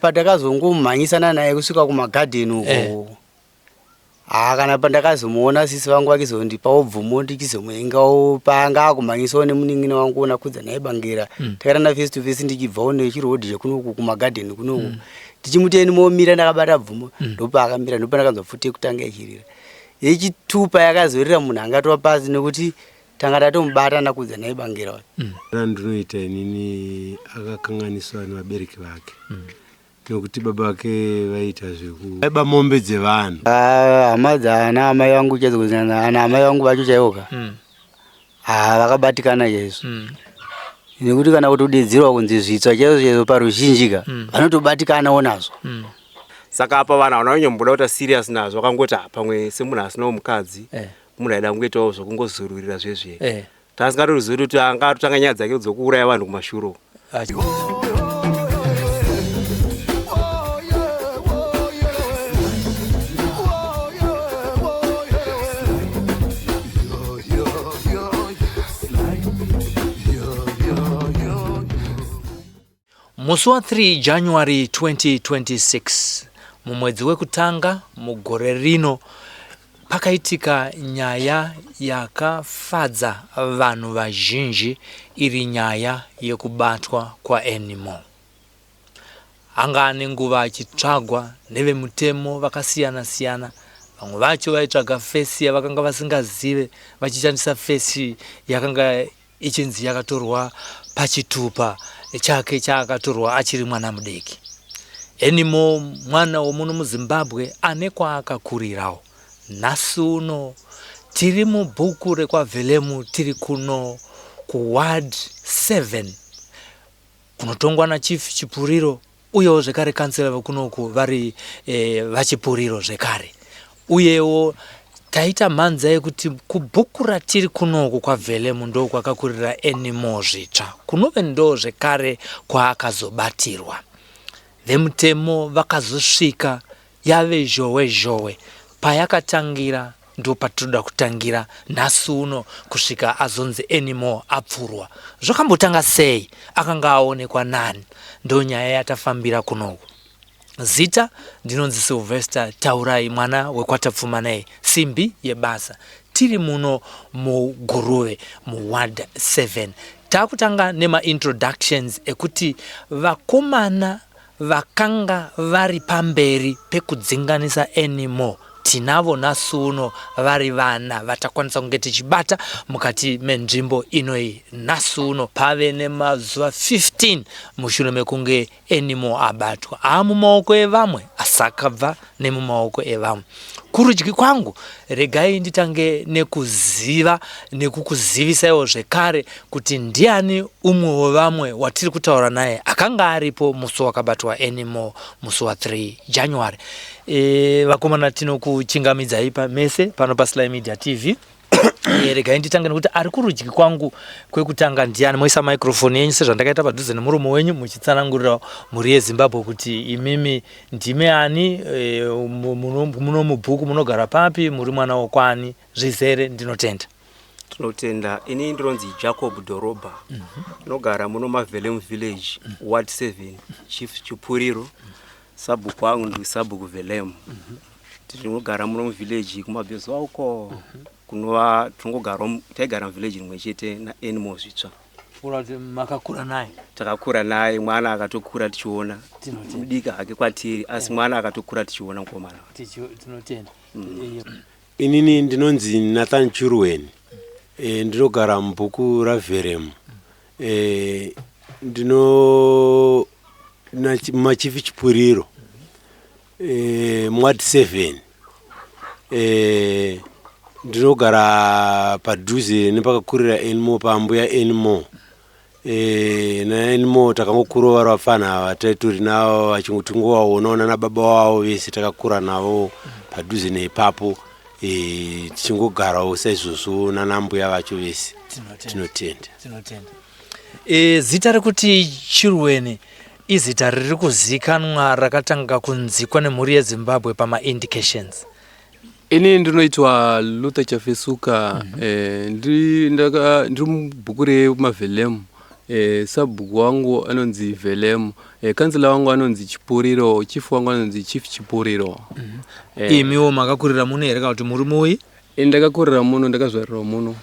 Patakazongomhanyisana naye kusvika kumagadheni uko eh. Haa kana pandakazomuona sisi vangu vakizondipawo bvumo ndichizomuengawo paanga akumhanyisawo nemunin'ina wangu ona kudza naye bangira mm. takaitana face to face ndichibvawo nechiroad chekunoku kumagadheni kunoku mm. ndichimuti eni momira ndakabata bvumo mm. ndopaakamira ndopandakanzwa pfuti yekutanga ichirira yechitupa yakazorira munhu angatova pasi nekuti tanga tatomubata nakudza naye bangira mm. Ndinoita inini akakanganiswa nevabereki vake mm. Nokuti baba vake vaiita zveku vaiba mombe dzevanhu. Ah, hama dzaana amai vangu chaidzo kunyanya ana amai vangu vacho chaivoka mm. ah, vakabatikana chaizvo mm. nekuti kana kutodedzerwa kunzi zvitsva chaizvo chaizvo paruzhinji ka mm. vanotobatikanawo nazvo mm. Saka apa vanhu havana kunyamboda kuita serious nazvo vakangoti ah, pamwe semunhu asinawo mukadzi eh. Munhu aida kungoitawo zvokungozororera zvezve eh. Tasingatorizivi kuti anga atotanga nyaya dzake dzokuuraya vanhu kumashuro. Musi wa 3 January 2026, mumwedzi wekutanga mugore rino, pakaitika nyaya yakafadza vanhu vazhinji iri nyaya yekubatwa kwaAnymore. Anga ane nguva achitsvagwa nevemutemo vakasiyana-siyana, vamwe vacho vaitsvaga fesi yavakanga vasingazive vachishandisa fesi yakanga ichinzi yakatorwa pachitupa chake chaakatorwa achiri mwana mudiki. Anymore mwana womuno muZimbabwe ane kwaakakurirawo. Nhasi uno tiri mubhuku rekwaVhelemu tiri kuno kuWard 7 kunotongwa naChief Chipuriro uyewo zvekare kansela vekunoku vari e, vachipuriro zvekare uyewo taita mhanza yekuti kubhuku ratiri kunoku kwavhelemu ndo kwakakurira anymore zvitsva kunove ndo zvekare kwaakazobatirwa vemutemo vakazosvika Yave zhowe zhowe payakatangira ndopatinoda kutangira nhasi uno kusvika azonzi Anymore apfurwa. Zvakambotanga sei? Akanga aonekwa nani? Ndonyaya yatafambira kunoku. Zita ndinonzi Sylvester Taurai mwana wekwaTapfumanei simbi yebasa. Tiri muno muGuruve muWard 7. Takutanga nemaintroductions ekuti vakomana Vakanga vari pamberi pekudzinganisa Anymore tinavo nhasi uno vari vana vatakwanisa kunge tichibata mukati menzvimbo inoyi nhasi uno pave nemazuva 15 mushure mekunge Anymore abatwa aamumaoko evamwe asi akabva nemumaoko evamwe kurudyi kwangu regai nditange nekuziva nekukuzivisaiwo zvekare kuti ndiani umwe wevamwe watiri kutaura naye akanga aripo musi wakabatwa Anymore musi wa3 January. E, vakomana tinokuchingamidzai pamese pano paSly Media TV. E, regai nditange nekuti ari kurudyi kwangu kwekutanga ndiani moisa microphone yenyu sezvandakaita padhuze nemuromo wenyu muchitsanangurira mhuri yeZimbabwe kuti imimi ndime ani e, muno mubhuku munogara papi muri mwana wokwani zvizere ndinotenda. Tinotenda. Ini ndinonzi Jacob Dhorobha. Ndinogara muno Mavelem Village, Ward 7, Chief Chipuriro. Sabhuku wangu ndi Sabhuku Velem. Tinogara muno muvillage kumabvezuva uko. Kunova tinongogara taigara muvillage rimwe chete naAnymore Zvitsva. Kurati makakura naye? Takakura naye, mwana akatokura tichiona. Mudiki hake kwatiri asi mwana akatokura tichiona mukomana. Tinotenda. Inini ndinonzi Nathan Churweni e, ndinogara mubhuku raVheremu e, ndino machifi Chipuriro e, mward 7 e, ndinogara padhuze nepakakurira Anymore paambuya Anymore E, naanymore takangokura vari vapfana ava taitori navo vachingotingovaonawo nana baba wavo vese takakura navo padhuze neipapo e, tichingogarawo saizvozvo nana mbuya vacho vese tinotenda tinotenda e, zita rekuti chirweni izita riri kuzikanwa rakatanga kunzikwa nemhuri yezimbabwe pamaindications Ini ndinoitwa Luther Chafesuka mm -hmm. eh, ndiri ndiri mubhuku reMavelem Eh, sabhuku wangu anonzi Velem. Eh, kansela wangu anonzi Chipuriro, chief wangu anonzi Chief Chipuriro. Eh, Imiwo makakurira muno here kana kuti muri muyi? Ini ndakakurira muno, ndakazvarirwa muno.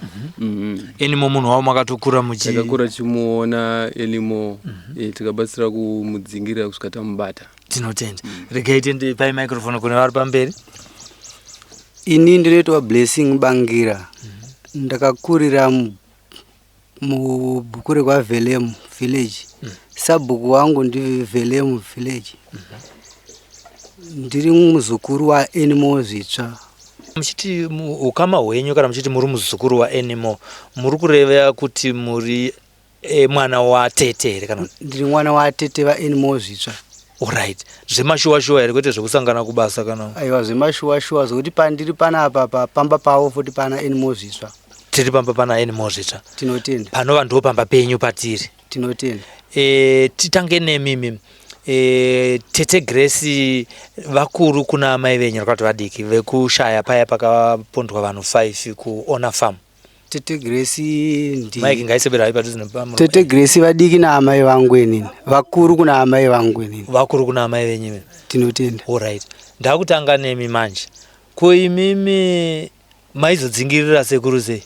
Anymore munhu wavo makatokura muchi Takakura tichimuona Anymore. Eh, tikabatsira kumudzingirira kusvika tamubata. Tinotenda. Regai tiende pai microphone kune vari pamberi. Ini ndinoitwa Blessing Bangira. Ndakakurira mubhuku rekwaVelem village. Sabhuku wangu ndiVelem village. Ndiri muzukuru waAnymore Zvitsva. Muchiti ukama hwenyu kana muchiti muri muzukuru waAnymore, muri kureva kuti muri mwana watete here kana? Ndiri mwana watete vaAnymore Zvitsva. Alright. Zvemashuwa shuwa here, kwete zvekusangana kubasa kana? Aiwa, zvemashuwa shuwa, zvokuti pandiri panapa pamba pavo futi pana Anymore Zvitsva. Tiri pamba pana Anymore Zvitsva. Tinotenda. Panova ndo pamba penyu patiri. Tinotenda. Titange nemimi. Tete Grace vakuru kuna amai venyu rakati vadiki vekushaya paya pakapondwa vanhu 5 kuOna Farm? Tete Grace ndi Mike ngaisebera hai padhuze nepamuromo. Tete Grace vadiki naamai vangu inini, vakuru kuna amai vangu inini. Vakuru kuna amai venyu. Tinotenda. Alright, ndakutanga nemi manje. Ko imimi maizodzingirira sekuru sei?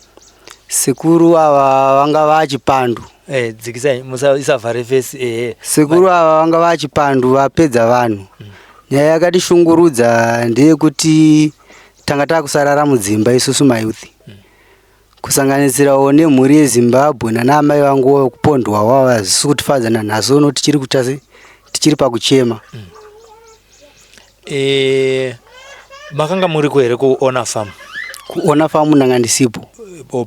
Sekuru ava vanga vachipandu. Dzikisai, musaisavhare face ehe. Sekuru ava vanga vachipandu vapedza vanhu. Nyaya yakatishungurudza ndeyekuti tanga takusarara mudzimba isusu mayouth, kusanganisirawo nemhuri yeZimbabwe nana amai vangu vekupondwa wavo. Hazvisi kutifadza nanhasi uno, tichiri kuita se tichiri pakuchema. Makanga muriko here kuOna Farm? KuOna Farm ndanga ndisipo.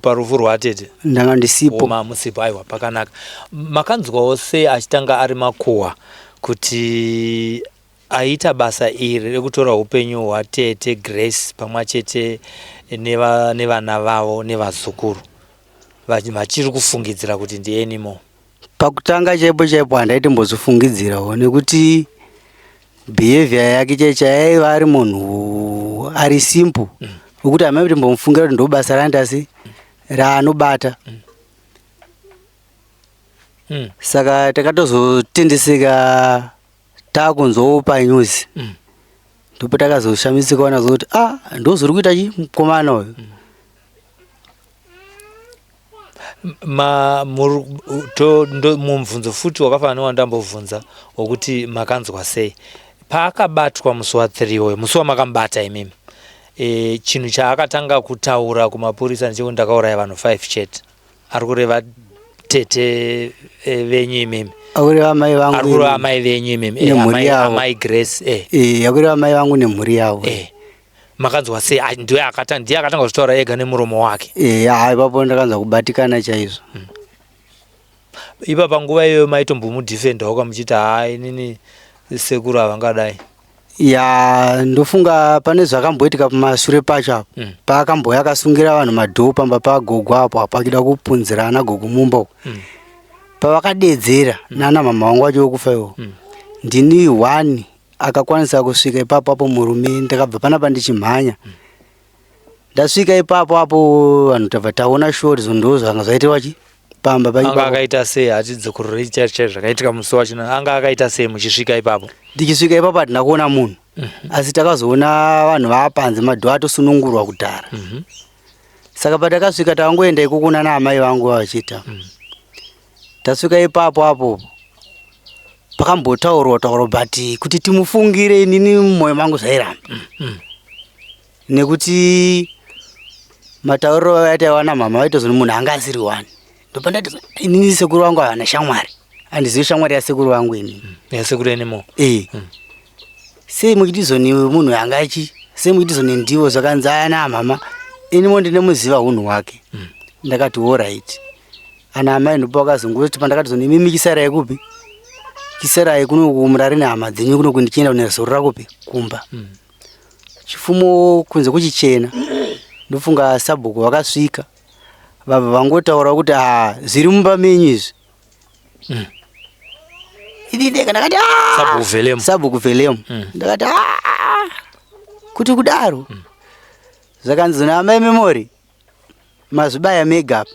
Parufu rwatete? Ndanga ndisipo. Mamusipo, aiwa, pakanaka. Makanzwawo sei achitanga ari makuhwa kuti aita basa iri rekutora upenyu hwatete Grace pamwe chete nevana vavo nevazukuru, vachiri kufungidzira kuti ndiAnymore? Pakutanga chaipo chaipo handaitombozvifungidzirawo, nekuti behavior yake chai chaiva ari munhu ari simple, wekuti hamai kutombomufungira kuti ndo basa raandasi raanobata. Saka takatozotendeseka taakunzwawo panews. Ndipo takazoshamisika ona kuti ah, ndozviri kuita chi mukomana uyu. Ma mubvunzo futi wakafanana newandambobvunza wokuti makanzwa sei paakabatwa musi wa3 uyo, musi wamakambata imimi. Chinhu chaakatanga kutaura kumapurisa ndechekuti ndakauraya vanhu 5 chete, ari kureva tete venyu imimi. Akureva amai vangu. Ari kureva amai venyu imimi. Nemhuri yavo. Amai Grace. Akureva amai vangu nemhuri yavo. Makanzwa sei? Ah, ndiye akatanga kuzvitaura ega nemuromo wake. Ha, ipapo ndakanzwa kubatikana chaizvo. Ipapa nguva iyoyo maitombomudhifendawo kamuchiti haa, inini sekuru havangadai? Ya, ndofunga pane zvakamboitika pamashure pacho apo. Paakambouya akasungira vanhu madhoo pamba pagogo apo apo, achida kupunzira ana gogo mumba uko. Pavakadedzera nana mama vangu vacho vokufa ivo, ndini one akakwanisa kusvika ipapo apo. Murume, ndakabva panapa ndichimhanya, ndasvika ipapo apo vanhu tabva taona shori ndo zvanga zvaitiwa chi pamba Anga paipapo. Akaita sei? Hatidzokororei chaizvo chaizvo zvakaitika musi wachona. Anga akaita sei muchisvika ipapo? Ndichisvika ipapo hatina kuona munhu, asi takazoona vanhu vaapanze, madhoo atosunungurwa kudhara. Saka patakasvika takangoenda ikoko nana amai vangu vachiita. Tasvika ipapo apo pakambotaurwa taurwa, but kuti timufungire, inini mumwoyo mangu zvairamba, nekuti matauriro vaitaiwa namama vaitozoni munhu anga asiri one. Ndopandati inini sekuru vangu havana shamwari, handizivi shamwari yasekuru vangu inini. Yasekuru Anymore? Sei muchitizoni munhu anga achi, sei muchitizoni ndivo? Zvakanzi ana mama inimo ndinemuziva unhu hwake. Ndakati alright, ana amai ndipo vakazongoti pandakatizoni imimi chisarai kupi, chisarai kuno kumurari nehama dzenyu kuno, ndichienda kunezorora kupi, kumba. Chifumo kunze kuchichena, ndofunga sabhuku vakasvika vabva vangotaura kuti ha, zviri mumba menyu izvi. Ini ndega ndakati "Ah!" Sabhuku Velemu. Sabhuku Velemu. Ndakati "Ah, kuti kudaro?" Zvakanzi naamai Memory, mazvibaya mega apa,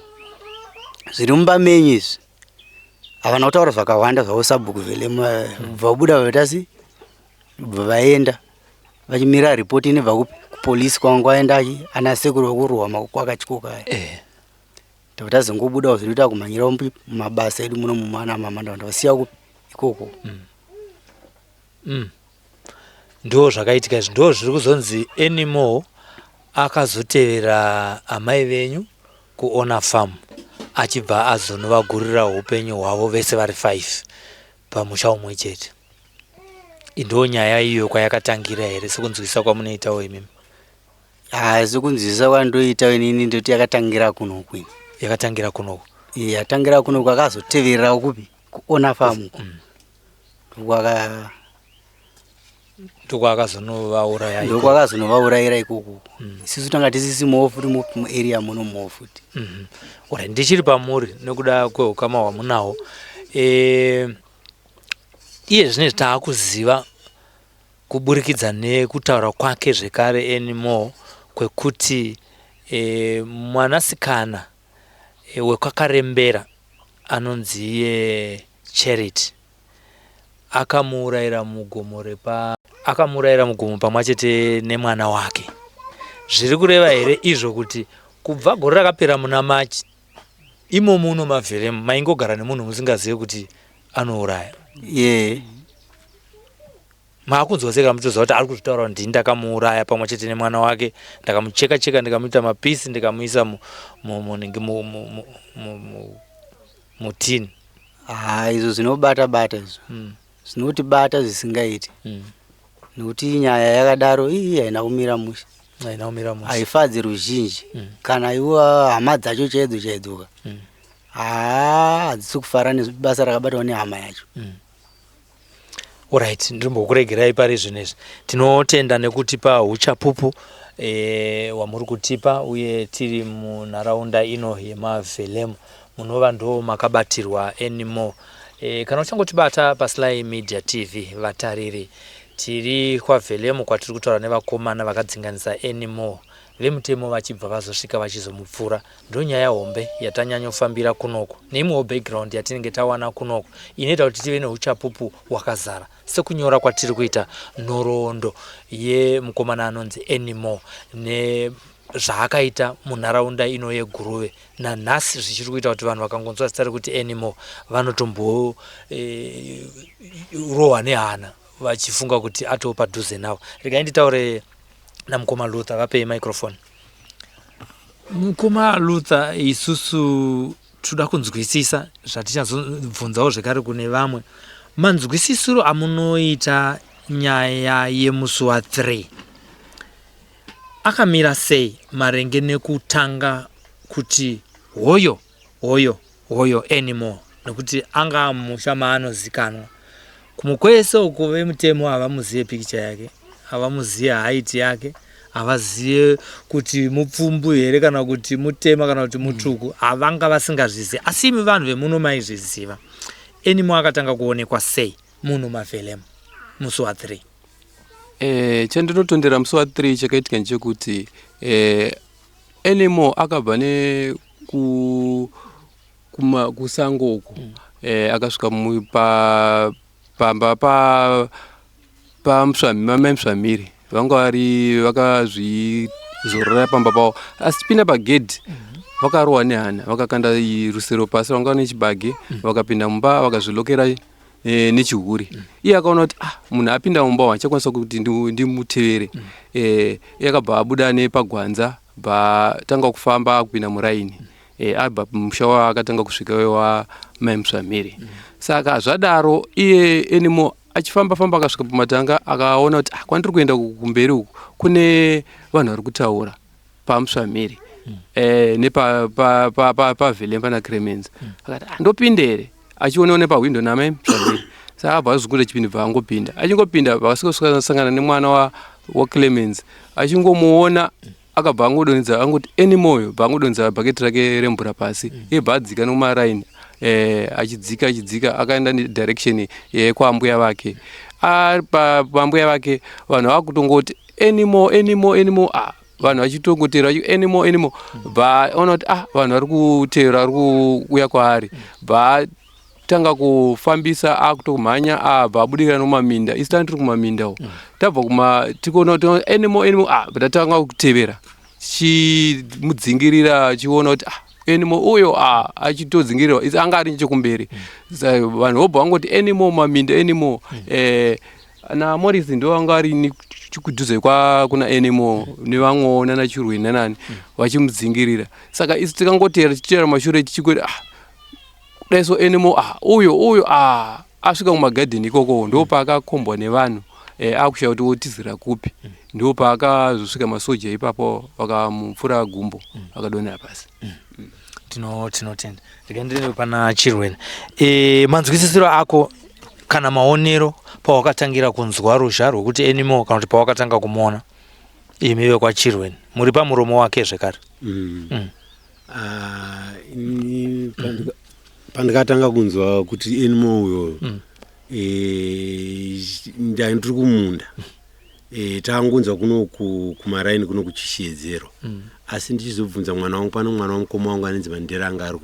zviri mumba menyu izvi. Havana kutaura zvakawanda zvavo sabhuku vele vabuda vaitasi bva vaenda vachimira ripoti inobva kupi kupolisi kwanga kwaenda ana sekuru vekurohwa maoko akatyoka aya. Eh. Tabva tazongobudawo zvedu takumhanyira mumabasa edu muno mumana mama ndavasiya kupi ikoko. Ndo zvakaitika izvi, ndo zviri kuzonzi Anymore akazotevera amai venyu kuOna Farm achibva azonovagurira upenyu hwavo vese vari 5 pamusha umwe chete. Ndo nyaya iyo kwayakatangira here sekunzwisisa kwamunoitawo imimi? Ah, sekunzwisisa kwandoita inini ndoti yakatangira kunoku ini. Yakatangira kunoku. Iye yatangira kunoku akazoteverera kupi kuOna Farm uko. Ndokwakazonovauraya ikoko. Ndokwakazonovaurayira ikoko. Isusu tanga tisisimowo futi muarea munomuwo futi. Alright, ndichiri pamuri nekuda kweukama hwamunawo. Iye zvinezvi taakuziva kuburikidza nekutaura kwake zvekare Anymore kwekuti mwanasikana wekwaKarembera anonzi iye Charity akamuurayira mugomo repa akamuurayira mugomo pamwe chete nemwana wake. Zviri kureva here izvo kuti kubva gore rakapera muna March imomo muno maVhelemu maingogara nemunhu musingazive kuti anouraya? Ye. Maakunzwa sei kana muchitoziva kuti ari kuzvitaura kuti ndini ndakamuuraya pamwe chete nemwana wake, ndakamucheka cheka ndikamuita mapisi ndikamuisa mutini? Ah, izvo zvinobata bata izvo. Zvinotibata zvisingaiti. Nekuti nyaya yakadaro iyi haina kumira mushe. Haina kumira mushe. Haifadzi ruzhinji. Kana iwo hama dzacho chaidzo chaidzoka. Ah, hadzisi kufara nebasa rakabatwa nehama yacho. Alright, ndirimbokuregerai pari zvino izvi. Tinotenda nekutipa uchapupu hwamuri kutipa uye tiri munharaunda ino yemaVhelemu munova ndo makabatirwa Anymore. Kana uchangotibata paSly Media TV vatariri, tiri kwaVhelemu kwatiri kutaura nevakomana vakadzinganisa Anymore, vemutemo vachibva vazosvika vachizomupfura. Ndonyaya hombe yatanyanyofambira kunoku neimwewo background yatinenge tawana kunoku inoita kuti tive neuchapupu hwakazara sekunyora kwatiri kuita nhoroondo yemukomana anonzi Anymore nezvaakaita munharaunda ino yeGuruve. Nanhasi zvichiri kuita kuti vanhu vakangonzwa zita rekuti Anymore vanotomborohwa nehana vachifunga kuti atoo padhuze navo. Regai nditaure namukoma Luther, vapei microphone. Mukoma Luther, isusu toda kunzwisisa zvatichazobvunzawo zvekare kune vamwe. Manzwisisiro amunoita nyaya yemusi wa3 akamira sei maringe nekutanga kuti hoyo hoyo hoyo Anymore, nekuti anga musha maanozikanwa kumwe kwese uko vemutemo havamuzive pikicha yake, havamuzive height yake, havazive kuti mupfumbu here kana kuti mutema kana kuti mutsvuku, havanga vasingazvizivi. Asi imi vanhu vemuno maizviziva. Anymore akatanga kuonekwa sei muno maVhelemu musi wa3? Chandinotondera musi wa3 chakaitika ndechekuti Anymore akabva kusango uku, akasvika pamba pamai Musvamiri, vanga vari vakazvizorora pamba pavo. Asi tipinda pagedhi vakarohwa nehana, vakakanda rusero pasi, vanga vane chibage, vakapinda mumba vakazvilokera nechihuri. Iye akaona kuti munhu apinda mumba achakwanisa kuti ndimutevere. Iye akabva abuda nepagwanza, bva tanga kufamba kupinda muraini, abva musha waakatanga kusvika wa mai Musvamiri. Saka zvadaro iye Anymore achifamba famba akasvika pamatanga, akaona kuti kwandiri kuenda kumberi uku kune vanhu vari kutaura paMusvamiri nepaVhelemba naCremens. Akati ndopinde here, achionewa nepahwindo namai Musvamiri. Saka abva azokunda chipindi, bva angopinda. Achingopinda vakasvikosangana nemwana waClemens. Achingomuona akabva angodonhedza, angoti Anymore, bva angodonhedza bhaketi rake remvura pasi. Iye bva adzika nemaraini, achidzika achidzika akaenda nedirection yekwaambuya vake. Ari pambuya vake vanhu vakutongoti Anymore, Anymore, Anymore. Vanhu vachitongotera Anymore, Anymore. Bva ona kuti vanhu vari kutevera, vari kuuya kwaari, bva Akatanga kufambisa akutomhanya abva abudikira nomumaminda. Isu tanga tiri kumaminda uko. Tabva kuma tikuona kuti Anymore, Anymore, ah, tatanga kutevera tichimudzingirira, chiona kuti ah, Anymore uyo, ah, achitodzingirirwa. Isi anga ari nechekumberi. Vanhu vobva vangoti Anymore maminda, Anymore. Na Morris ndo vanga ari kudhuze kuna Anymore nevamwewo nana Chirweni nanani vachimudzingirira. Saka isu tikangotera, tichitera mashure, tichingoti ah, kudai so Anymore, ah, uyo uyo, ah, asvika kumagadheni ikoko. Ndo paakakombwa nevanhu, akushaya kuti wotizira kupi. Ndo paakazosvika masoja ipapo, vakamupfura gumbo, akadonhera pasi. Tinotenda. Rega ndiri pana Chirwene. Manzwisisiro ako kana maonero pawakatangira kunzwa ruzha rwekuti Anymore, kana kuti pawakatanga kumuona imi vekwaChirweni muri pamuromo wake zvekare? Ah, ini pandikatanga kunzwa kuti Anymore uyo, ndiri kumunda. Tangunzwa kuno kumaraini kuno kuchishedzero. Asi ndichizobvunza mwana wangu, pano mwana wamukoma wangu anonzi Mandera, anga ari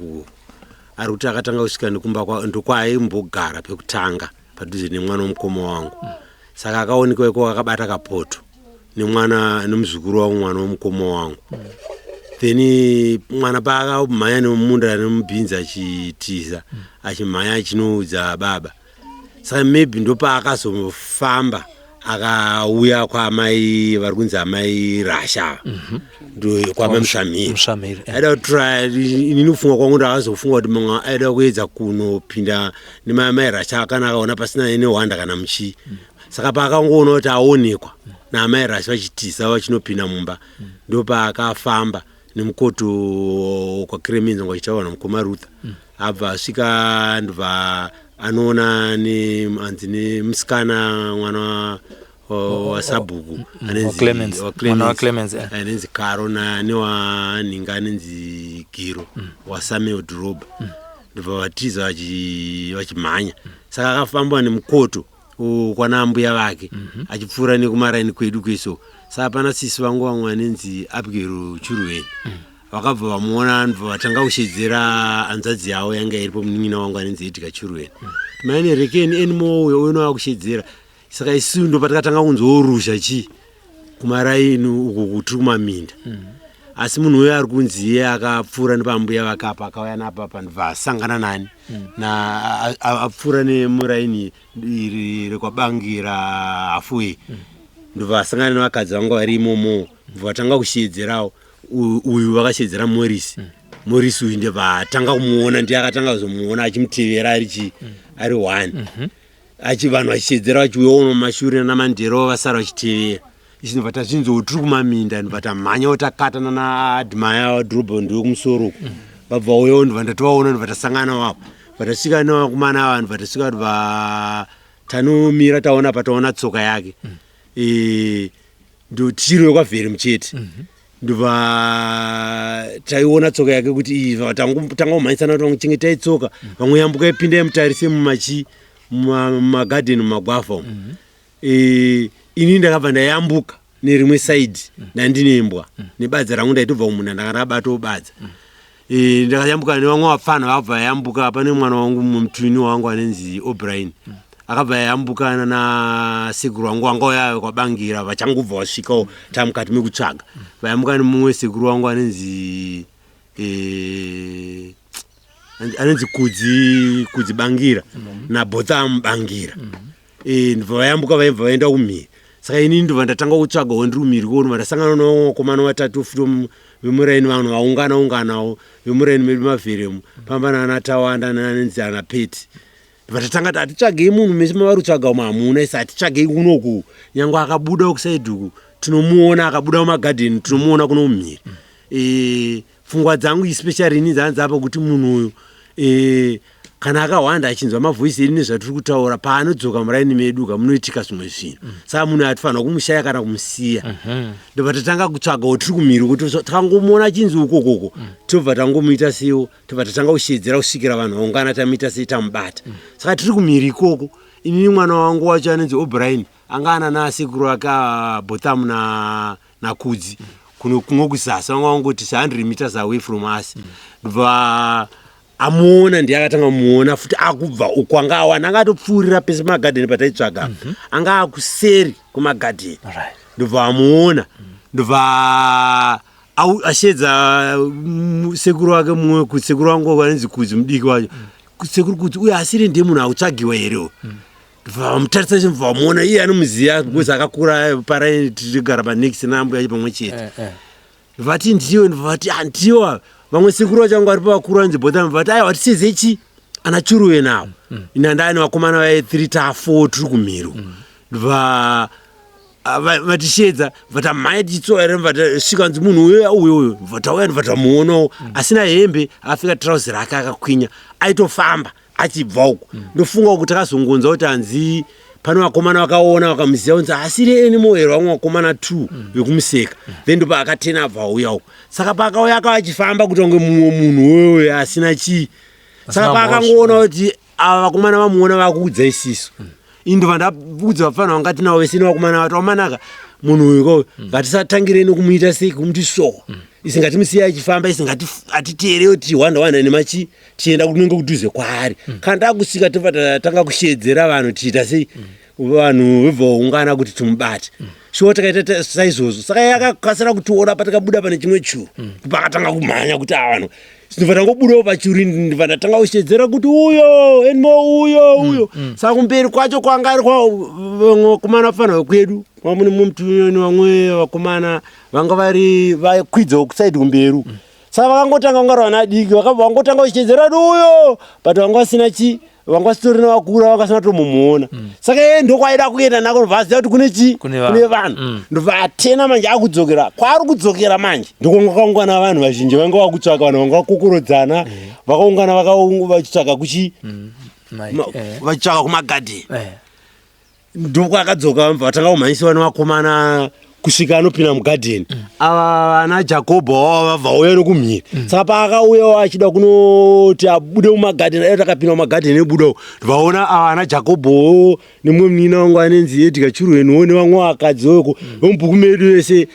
ari kuti akatanga kusvika nekumba ndokwaimbogara pekutanga padhuze nemwana wamukoma wangu. Saka akaonekwa iko akabata kapoto nemwana nemuzukuru wangu, mwana wamukoma wangu. Then mwana paakamhanya nemumunda nemubhinzi achitiza, achimhanya achinoudza baba. Saka maybe ndopaakazofamba akauya kwaamai vari kunzi amai Rasha ava, ndo kwamai Mushamiri. Mushamiri. Aida kutura, inini kufunga kwangu ndakazofunga kuti mumwe aida kuedza kunopinda nemamai Rasha kana akaona pasina nehwanda kana muchii. Saka paakangoona kuti aonekwa naamai Rasha vachitiza vachinopinda mumba, ndopaakafamba nemukoto kwaKireminzi ngwachitaura namukoma Rutha. Abva asvika, ndobva anoona anzi nemusikana, mwana wasabhuku waClemens. Mwana waClemens. Anenzi Karo newanhinga anenzi Giro waSamuel Dhorobha. Ndobva vatiza vachimhanya. Saka akafamba nemukoto kwana mbuya vake, achipfuura nekumaraini kwedu kweso. Saka pana sisi vangu vamwe vanenzi Abigero Churweni, vakabva vamuona, ndobva vatanga kushedzera hanzvadzi yavo yanga iripo, munin'ina wangu anenzi Edgar Churweni, maine rekeni Anymore uyo uno akushedzera. Saka isu ndo patakatanga kunzwawo ruzha chi kumaraini uku kutiri kumaminda. Asi munhu uyo ari kunzi iye akapfuura nepambuya vakapa, akauya napapa, ndobva asangana nani na apfuura nemuraini iri rekwaBangira halfway, ndobva asangana nevakadzi vanga vari imomo, ndobva vatanga kushedzerawo uyu. Vakashedzera Morris. Morris uyu ndobva atanga kumuona, ndiye akatanga kuzomuona achimutevera ari chi ari one, achi vanhu vachishedzera vachiuyawo mumashure naMandero vasara vachitevera. Isu ndobva tazvinzwa tiri kumaminda, ndobva tamhanyawo takatana naAdmaya Dhorobha, ndiwe kumusoro uku. Vabva uyawo, ndobva ndatovaona, ndobva tasangana wavo, bva tasvika nevakomana ava, ndobva tasvika, ndobva tanomira, taona pataona tsoka yake. Ndo tichiriwe kwaVheri muchete, ndobva taiona tsoka yake kuti iyi. Tanga kumhanyisana kuti vamwe chengetai tsoka, vamwe yambukai, pindai mutarise mumachi mumagadheni, mumagwavha umu. Ini ndakabva ndayambuka nerimwe side, ndandine imbwa nebadza rangu, ndaitobva kumunda, ndanga ndakabatawo badza. Ndakayambuka nevamwe vapfana vakabva vayambuka. Pane mwana wangu mumwe, mutwini wangu anenzi O'Brien, akabva yambukana nasekuru wangu wanga uya kwaBangira, vachangobva vasvikawo tamukati mekutsvaga. Vayambuka nemumwe sekuru wangu anenzi anenzi Kudzi Bangira naBotham Bangira. Ndobva vayambuka, vaibva vaenda kumhiri. Saka inini ndobva ndatanga kutsvagawo ndiri kumhiri kuno, ndobva ndasangana nevamwe vatatu futi vemuraini, vanhu vaungana unganawo vemuraini medu maVheremu, pamba naana Tawanda nanenzi ana Peti. Ndobva tatanga ti hatitsvagei munhu mese mavari kutsvaga umu, hamuna. Isi hatitsvagei kunoku, nyange akabuda kuside uku tinomuona, akabuda mumagadheni tinomuona kuno mumhiri. Pfungwa dzangu especially ini dzanzi apa kuti munhu uyu kana akahwanda achinzwa mavhoisi edu nezvatiri kutaura, paanodzoka muraini medu ka munoitika zvimwe zvinhu. Saka munhu hatifanira kumushaya kana kumusiya. Ndobva tatanga kutsvagawo tiri kumhiri kuti takangomuona achinzi ukokoko, tobva tangomuita seiwo, tobva tatanga kushedzera kusvikira vanhu vaungana, tamuita sei, tamubata. Saka tiri kumhiri ikoko, inini mwana wangu wacho anonzi O'Brien anga ana nasekuru ake Botham naKudzi kuno kumwe kuzasi, vanga vangoti 100 meters away from us. Ndobva Amuona ndiye akatanga kumuona futi akubva uko anga awana anga atopfuurira pese pamagadheni pataitsvaga. Anga akuseri kumagadheni. Ndobva amuona. Ndobva ashedza sekuru wake mumwe kuti sekuru wangu vanonzi Kudzi mudiki wacho. Sekuru Kudzi uyo asiri ndiye munhu akutsvagiwa here uyu? Vamutarisa chibva vamuona iye anomuziva because akakura paraini tichigara panext naambuya pamwe chete. Vati ndiwe, vati handiwa. Vamwe sekuru vacho vanga vari pavakuru vanzi bhota, vati aiwa tiseze chi ana Churuve nawo. Ina ndani vakomana vaye 3 ta 4 tiri kumhiro. Va vatishedza vatamhanya tichitsoka here vatasvika nzi munhu uyo uyo uyo vatauya vatamuonawo asina hembe akapfeka trouser rake akakwinya aitofamba achibva uko. Ndofunga kuti takazongonzwa kuti hanzi pane vakomana vakaona vakamuziva kunzi asiri anymore here vamwe vakomana 2 vekumuseka. Then ndopa akatena abva auya uko. Saka paakauya akava achifamba kuti kunge mumwe munhu wewe asina chii. Saka paakangoona kuti ava vakomana vamuona vakuudza isisu. Ini ndobva ndaudza vapfana vanga tinavo vese nevakomana vati vamanaka munhu uyu ko ngatisatangirei nokumuita sei kumuti so. Isi ngatimusiye achifamba isi ngatiteerewo tichihwanda hwanda nemachi tichienda kunenge kudhuze kwaari. Kana takusvika tobva tatanga kushedzera vanhu tichiita sei vanhu vobva vaungana kuti timubate. Shuwa takaita saizvozvo. Saka iye akakasira kutiona patakabuda pane chimwe churu. Pakatanga kumhanya kuti ava vanhu. Ndobva tangobudawo pachuru ndobva ndatanga kushedzera kuti uyo Anymore uyo uyo. Saka kumberi kwacho kwanga ari kwa vamwe vakomana vafana vekwedu. Vamwe mumutuni vamwe vakomana vanga vari vakwidzawo kusaidi kumberi. Saka vakangotanga kunga vana vadiki vakabva vangotanga kushedzera kuti uyo but vanga vasina chi vanga vasitorina vakura vanga vasina kutomuona. Saka iye ndokwaida kuenda nako ndobva aziva kuti kune chi Kune vanhu. Kune vanhu. Ndobva atena manje akudzokera kwaari kudzokera manje ndokwanga kwaungana vanhu vazhinji vanga vakutsvaka vanhu vanga vakokorodzana vakaungana vachitsvaka kuchi vachitsvaka kumagadheni. Ndokwakadzoka vatanga kumhanyisiwa nevakomana kusvika anopinda mugadheni. Ava vana Jakobho vava vabva vauya nokumhiri. Saka paakauyawo achida kunoti abude mumagadheni ayo takapinda mumagadheni ebudawo vaona ava ana Jakobho nemumwe munin'ina wangu anenzi Edgar Churweniwo nevamwe vakadzi weko vemubhuku medu vese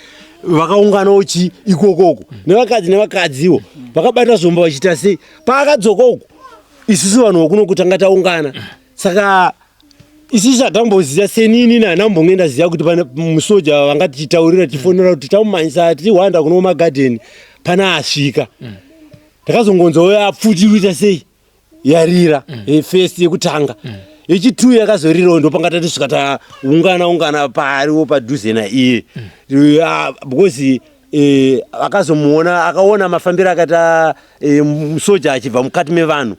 vakaunganawo chi ikokoko nevakadzi nevakadziwo vakabata zvombo vachiita sei. Paakadzoka uku isusu vanhu vokuno kutanga taungana. Saka isusu hatamboziva senini handambonge ndaziva kuti pane musoja vanga tichitaurira tichifonera kuti tamumhanyisa tichihwanda kuno magadheni pane asvika. Takazongonzwa apfuti kuita sei yarira first yekutanga. Yechi2 yakazorirawo ndopanga tatisvika taungana ungana paariwo padhuze naiye. Because akazomuona akaona mafambiro akaita musoja achibva mukati mevanhu.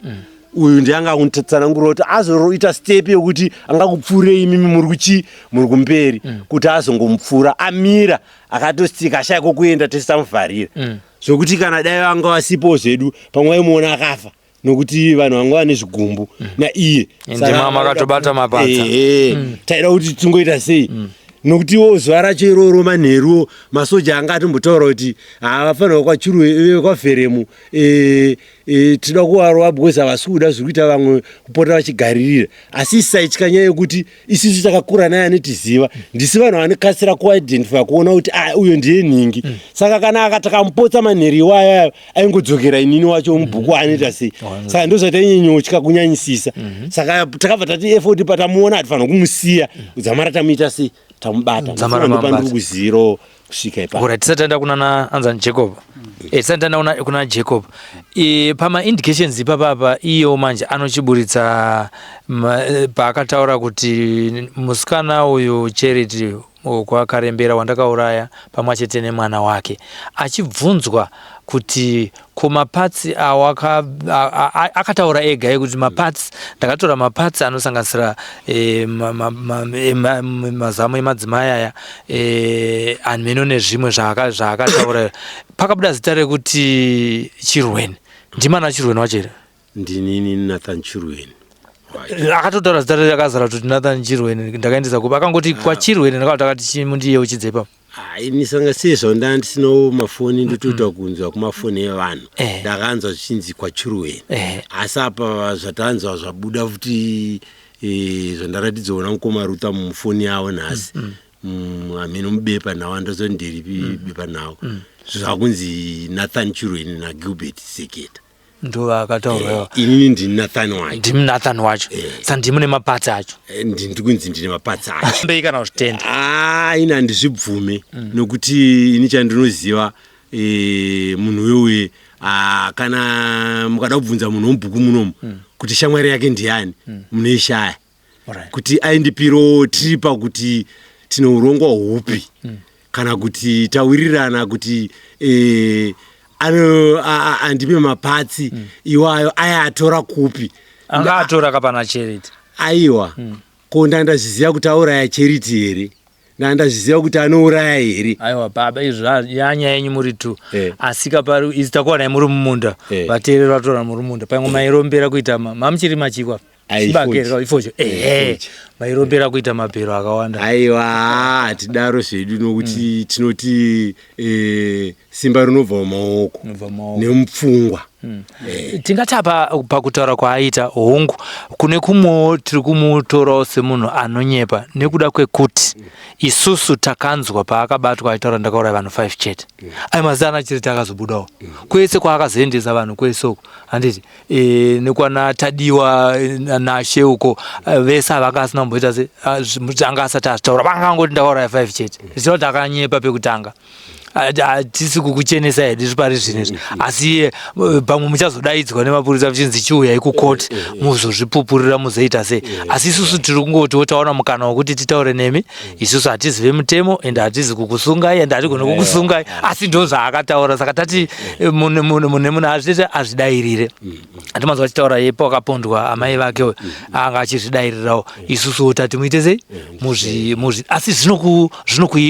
Uyu ndiye anga akutsanangura kuti azoita step yekuti angakupfuurei imimi muri kuchi muri kumberi kuti azongomupfuura amira akatostika ashaya kwokuenda tese tamuvharira. Zvokuti kana dai vanga vasipo zvedu pamwe vaimuona akafa nokuti vanhu vanga vane zvigumbu naiye. Ndima makatobata mapadza. Taida kuti tingoita sei nokutiwo zuva racho iroro manheruwo masoja anga atombotaura kuti havafanirwa kwaChuruwe kwaVheremu tinoda kuvarova because havasi kuda zviri kuita vamwe kupota vachigaririra. Asi isaitya nyaya yekuti isusu takakura naye anotiziva ndisi vanhu vanokasira kuidentify kuona kuti uyo ndiye nhingi. Saka kana akatakamupotsa manheru iwayo ayo aingodzokera inini wacho mubhuku anoita sei. Saka ndozvatainyanyotya kunyanyisisa. Saka takabva tati effort patamuona hatifanira kumusiya dzamara tamuita sei tamubata. Dzamara Ndopandiri mamubata. kuziro kusvika ipapo. Alright, tisati taenda kuna anzani Jacob. Tisati taenda kuna Jacob. Pama indications ipapapa iyo manje anochiburitsa paakataura kuti musikana uyu Charity kwaKarembera wandakauraya pamwe chete nemwana wake achibvunzwa kuti ko mapatsi awaka akataura ega ekuti mapatsi ndakatora mapatsi anosanganisira mazamu emadzimai aya ameno nezvimwe zvaakataura. Pakabuda zita rekuti Chirweni. Ndimana Chirweni wacho here? Ndinini Nathan Chirweni. Akatotaura zita rakazara kuti Nathan Chirweni ndakaendesa kupi akangoti kwaChirweni ndakati akati chimundiyeuchidze ipapo. Ini sanga sezvo nda ndisinawo mafoni ndotoita kunzwa kumafoni evanhu. Ndakanzwa zvichinzi kwaChirweni. Asi apa zvatanzwa zvabuda futi zvandaratidzwa namukoma Ruta mufoni yavo nhasi. Hameno mubepa nhau andazoti nderipi bepa nhau. Zvakunzi Nathan Chirweni naGilbert Seketa. Ndovakataurwa ivo. Inini ndini Nathan wacho. Ndimi Nathan wacho. Saka ndimi nemapatsi acho. Ndiri kunzi ndine mapatsi acho. Mbei kana kuzvitenda. Ah, ini handizvibvume nokuti ini chandinoziva munhu wewe ah, kana mukada kubvunza munhu womubhuku munomu kuti shamwari yake ndiani munoishaya. Kuti aindipiro tiri pakuti tine urongwa hupi kana kuti tawirirana kuti ano andipe mapatsi iwayo aya atora kupi. Anga atora kapana Charity. Aiwa, ko ndandazviziva kuti auraya Charity here? Ndandazviziva kuti anouraya here? Aiwa baba, izvo yanyaya yenyu muri two. Asi kapari izi takuwanai muri mumunda. Vateereri vatora muri mumunda pamwe mairombera kuita mamuchiri machikwa. Ai, Chibage ifoji. ifojo, ehe. Ifoji. Mairombera kuita mabhero akawanda. Aiwa, hatidaro zvedu nokuti tinoti simba rinobva mumaoko Rinobva mumaoko. nemupfungwa. Tingati apa pakutaura kwaaita, hongu, kune kumwewo tiri kumutorawo semunhu anonyepa nekuda kwekuti isusu takanzwa paakabatwa aitaura, "Ndakauraya vanhu 5 chete." Ai mazita ana chiri takazobudawo kwese kwaakazoendesa vanhu kwese uko, handiti? Nekwana Tadiwa Nashe uko, vese avanga asina kumboita se anga asati azvitaura, vangangoti ndakauraya 5 chete, zvichireva kuti akanyepa pekutanga. Hatisi kukuchenesa hedu pari zvino izvi, asi pamwe muchazodaidzwa nemapurisa muchinzi chiuyai kukoti muzozvipupurira, muzoita sei. Asi isusu tiri kungotiwo taona mukana wekuti titaure nemi. Isusu hatizive mutemo ende hatizi kukusungai ende hatigoni kukusungai, asi ndo zvaakataura. Saka tati mune munhu azviite azvidairire. Hatimanzwa achitaura yepo akapondwa amai vake uyo, anga achizvidairirawo. Isusuwo tati muite sei, muzvi muzvi asi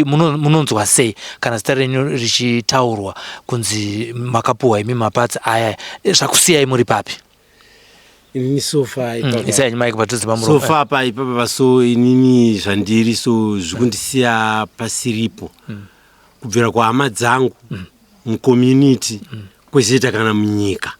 munonzwa sei kana zita renyu richitaurwa kunzi makapuhwa imi mapatsi aya? Zvakusiyai muri papi? Inini so far Isai mic padhuze pamuromo. So far pa ipapa, so inini zvandiri, so zvikundisiya pasiripo kubvira kuhama dzangu, mucommunity, kwezoita kana munyika,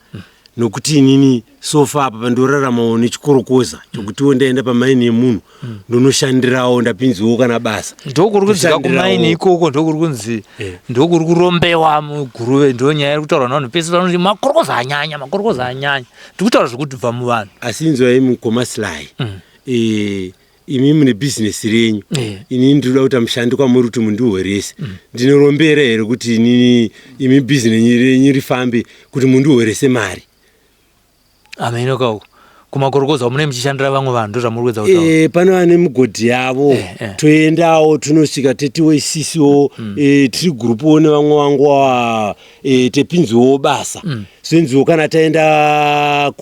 nokuti inini so far apa pandoraramawo nechikorokoza chokutiwo ndaenda pamaini yemunhu, ndonoshandirawo, ndapinziwo kana basa. Ndokuri kunzika Ndoshandirawo. kumaini ikoko, ndokuri kunzi ndokuri kurombewa muGuruve. Ndo nyaya iri kutaurwa navanhu pese, vanoti makorokoza anyanya, makorokoza anyanya. Ndiri kutaura zvekutibva muvanhu. Asi inzwai, mukoma Sly, imi mune bhizinesi renyu. Inini ndinoda kuita mushandi kwamuri kuti mundihorese. Ndinorombera here kuti inini imi bhizinesi renyu rifambe kuti mundihorese mari? Amenoka uko kumakorokoza mune muchishandira vamwe vanhu, ndo zvamuri kuedza kutaura. Pane vane migodhi yavo. Toendawo, tinosvika tetiwo isisiwo tiri gurupuwo nevamwe vangu ava, tepinziwo basa. Soenziwo kana taenda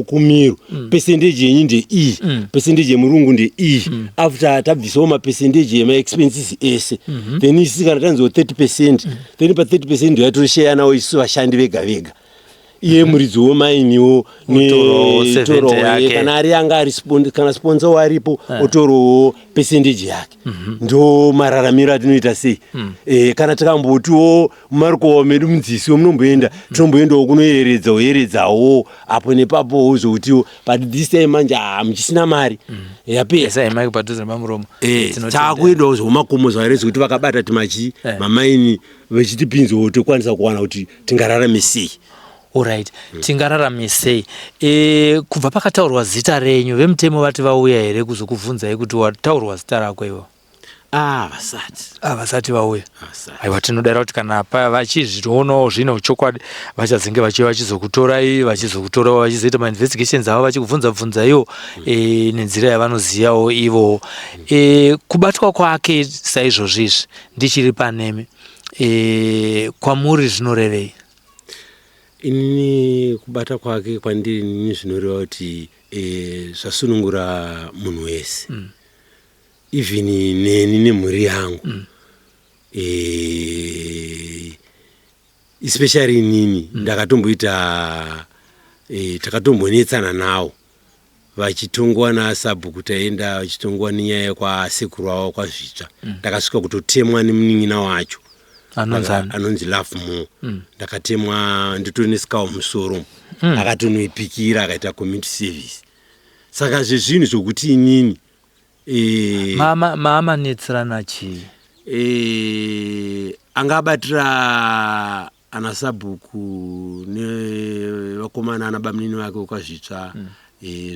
kumiru, percentage yenyu ndeiyi, percentage yemurungu ndeiyi, after tabvisawo mapercentage emaexpenses ese. Then isi kana tanziwo 30%, then pa30% ndoyatosheya nawo isusu vashandi vega vega. Iye muridzi wemainiwo Otorawo 70 yake. Kana ari anga ari kana sponsor waripo, otorawo percentage yake. Ndo mararamiro atinoita sei. Kana tikambotiwo mumarikowa medu mudzisiwo munomboenda, tinomboendawo kunoyeredza, oyeredzawo apo nepapowo zvokutiwo, but this time manje hamuchisina mari, yapera. Isai mic padhuze nepamuromo. Tinotenda. Taakuendawo zvomakomo zvairezi kuti vakabata timachi mamaini vechitipinzawo, tokwanisa kuwana kuti tingararame sei. Alright, tingararame sei? Kubva pakataurwa zita renyu, vemutemo vati vauya here kuzokubvunzai kuti wataurwa zita rako ivo? Ah, vasati. Ah, vasati vauya. Vasati. Aiwa, tinodara kuti kana vachizvionawo zvine uchokwadi, vachazenge vachiuya vachizokutorai, vachizokutorawo, vachizoita mainvestigations avo, vachikubvunza bvunzaiwo nenzira yavanozivawo ivowo. Kubatwa kwake saizvozvi izvi, ndichiri panemi, kwamuri zvinorevei? Inini kubata kwake kwandiri inini zvinoreva kuti zvasunungura munhu wese, even neni nemhuri yangu, especially inini ndakatomboita takatombonetsana nawo vachitongwa nasabhuku, taenda vachitongwa nenyaya yekwasekuru avo kwaZvitsva. Ndakasvika kutotemwa nemunin'ina wacho. Anonzi ani? Anonzi Love More. Ndakatemwa, nditori nescar musoro. Akatonoipikira akaita community service. Saka zvezvinhu zvokuti inini Maamanetserana chii? Anga abatira. Ana sabhuku nevakomana ana bamunini vake vekwaZvitsva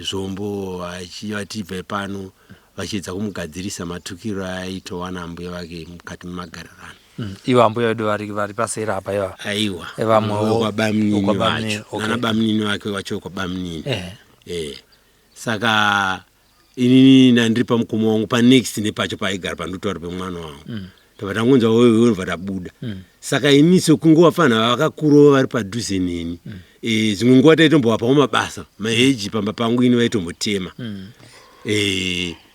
zvombo vachivati ibvai pano vachiedza kumugadzirisa matukiro aaitowana ambuya vake mukati memagarirano. Ivo ambuya vedu vari vari paseri apa ivava. Aiwa. Vamwewo vekwabamunini vekwabamunini, vacho. okay. Nana bamunini vake vacho vekwabamunini. Eh. Saka inini ndandiri pamukoma wangu panext nepacho paaigara pandotaura pemwana wangu. Tabva tangonzwa wewe bva tabuda. Saka ini sekunge vafana vakakurawo vari padhuze neni. Dzimwe nguva taitombovapawo mabasa maheji pamba pangu ini vaitombotema.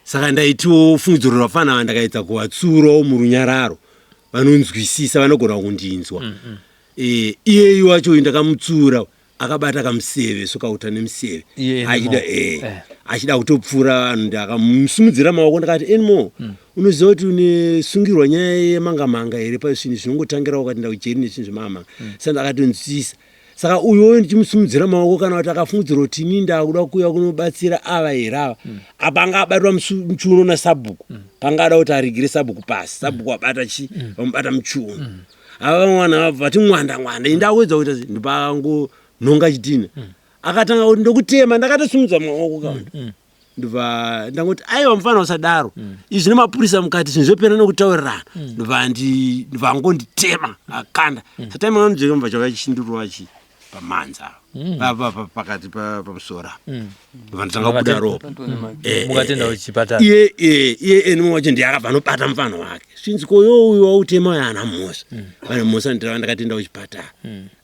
Saka ndaitiwo fungidziro vafana ava ndakaedza kuvatsiurawo murunyararo vanonzwisisa vanogona kundinzwa. Iyeyu wacho ndakamutsiura akabata kamuseve sokauta nemuseve Iye achida Anymore. Achida kutopfuura vanhu ndakamusimudzira maoko ndakati Anymore unoziva kuti unesungirwa nyaya yemanga manga here pazvinhu zvinongotangira wakati kujeri nezvinhu zvemanga saka ndakatonzwisisa saka uyoyo ndichimusimudzira maoko kana kuti akafungidzira kuti ini ndakuda kuuya kunobatsira ava here ava apa anga abatwa muchiuno nasabhuku panga ada kuti arigire sabhuku pasi sabhuku abata chi vamubata muchiuno ava vamwe vanhu vabva vati mwanda mwanda ini ndakuedza kuita ndopaangonhonga chitina akatanga kuti ndokutema ndakatosimudza maoko kaunda ndobva ndangoti aiwa mufana usadaro izvi nemapurisa mukati zvinhu zvopera nekutaurirana ndobva ndobva angonditema akanda satime anonzveka mubva chauya chindurwa chi pamanza pakati pamusoro apa ndobva ndatanga kubuda ropa Mukatenda kuchipatara. Iye Anymore wacho ndiye akabva anobata mufana wake zvinzi koyo uyu wautema uyu haana mhosva vane mhosva ndirava ndakatenda kuchipatara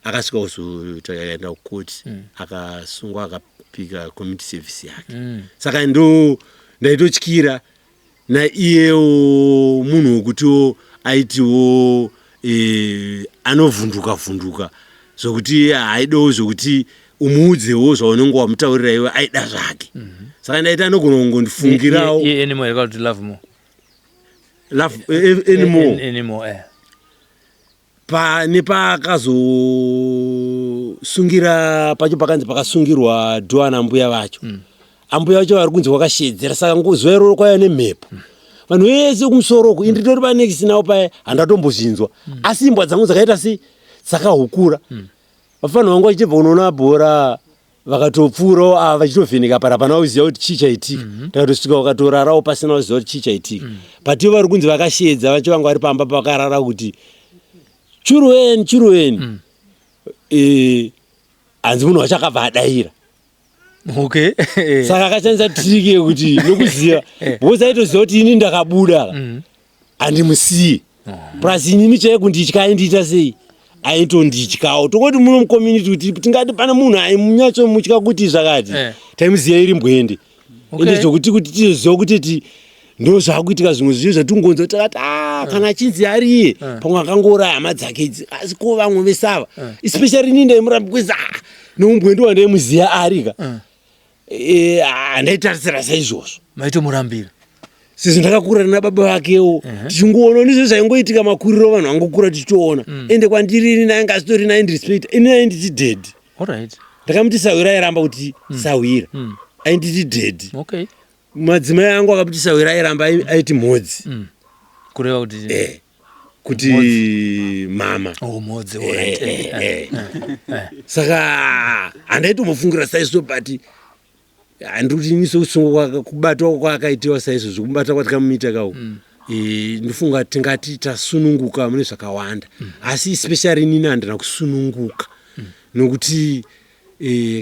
akasvika kuzoenda kukoti akasungwa akapika community service yake saka ndo ndaitotyira naiyewo munhu wekutiwo aitiwo anovhunduka vhunduka zvokuti haidawo zvokuti umuudzewo zvaunenge wamutaurira iwe aida zvake saka ndaiti anogona kungondifungirawo Iye Anymore here kana kuti Love More? Love Anymore. Anymore. Pa nepakazosungira pacho pakanzi pakasungirwa dhuana ambuya vacho ambuya vacho vari kunzi wakashedzera saka zuva iroro kwaiva nemhepo vanhu vese kumusoro uku ini nditori panext navo paya handatombozvinzwa asi imbwa dzangu dzakaita sei dzakahukura vafana vangu vachitobva kunoona bhora vakatopfuurawo ava vachitovheneka para pana kuziva kuti chii chaitika ndakatosvika vakatorarawo pasina kuziva kuti chii chaitika but ivo vari kunzi vakashedza vacho vanga vari pamba pakarara kuti churuweni churuweni hanzi munhu wacho akabva adaira saka akashandisa trick yekuti nokuziva because aitoziva kuti ini ndakabuda handimusiye plus inini chaiye kunditya aindiita sei aitondityawo tongoti muno mucommunity kuti tingati pane munhu aimunyatsomutya kuti zvakati taimuziva iri mbwende ende zvokuti kuti tizoziva kuti ti ndo zvakuitika zvimwe zvinhu zvatingonzwa takati a kana achinzi ariye pamwe akangouraya hama dzake idzi asi ko vamwe vesava especially ini ndaimurambi kwezi a neumbwende wandaimuziva arika handaitarisira saizvozvo Maitomurambira. Sezvo ndakakura nababa vakewo tichingoona ndizvo zvaingoitika makuriro vanhu vangokura tichitoona ende kwandiri ini nainge asitori naindirespect ini nainditi daddy ndakamuti sahwira airamba kuti sahwira ainditi daddy madzimai angu akamuti sahwira airamba aiti mhodzi Kureva kuti kuti mama oh, mhodzi. Saka handaitombofungira saizvo but handiri kuti ini sokusungwa kubatwa kwaakaitiwa saizvozvo kumubata kwatikamuita kawo ndofunga tingati tasununguka mune zvakawanda asi especially inini handina kusununguka nokuti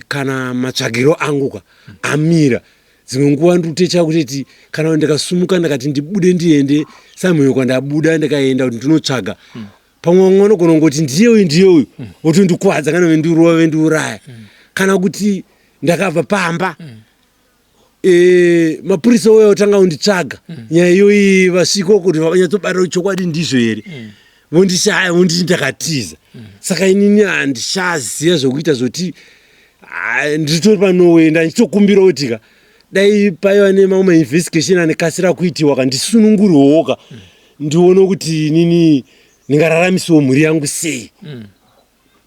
kana matsvagiro angu ka amira dzimwe nguva ndikutecha kutoti kana ndikasumuka ndakati ndibude ndiende samhuyo kwandabuda ndikaenda kuti ndinotsvaga pamwe vamwe vanogona kungoti ndiye uyu ndiye uyu votondikwadza kana vendirova vendiuraya kana kuti ndakabva pamba mapurisa uya otanga kunditsvaga nyaya iyoyi vasvika kuti vanyatsobata kuti chokwadi ndizvo here vondishaya vonditi ndakatiza saka inini handichaziva zvokuita zvoti ah, ndiritori panoenda ndichitokumbira kuti ka dai paiva nemamwe mainvestigation anekasira kuitiwa ka ndisunungurwewo ka ndione kuti inini ndingararamisawo mhuri yangu sei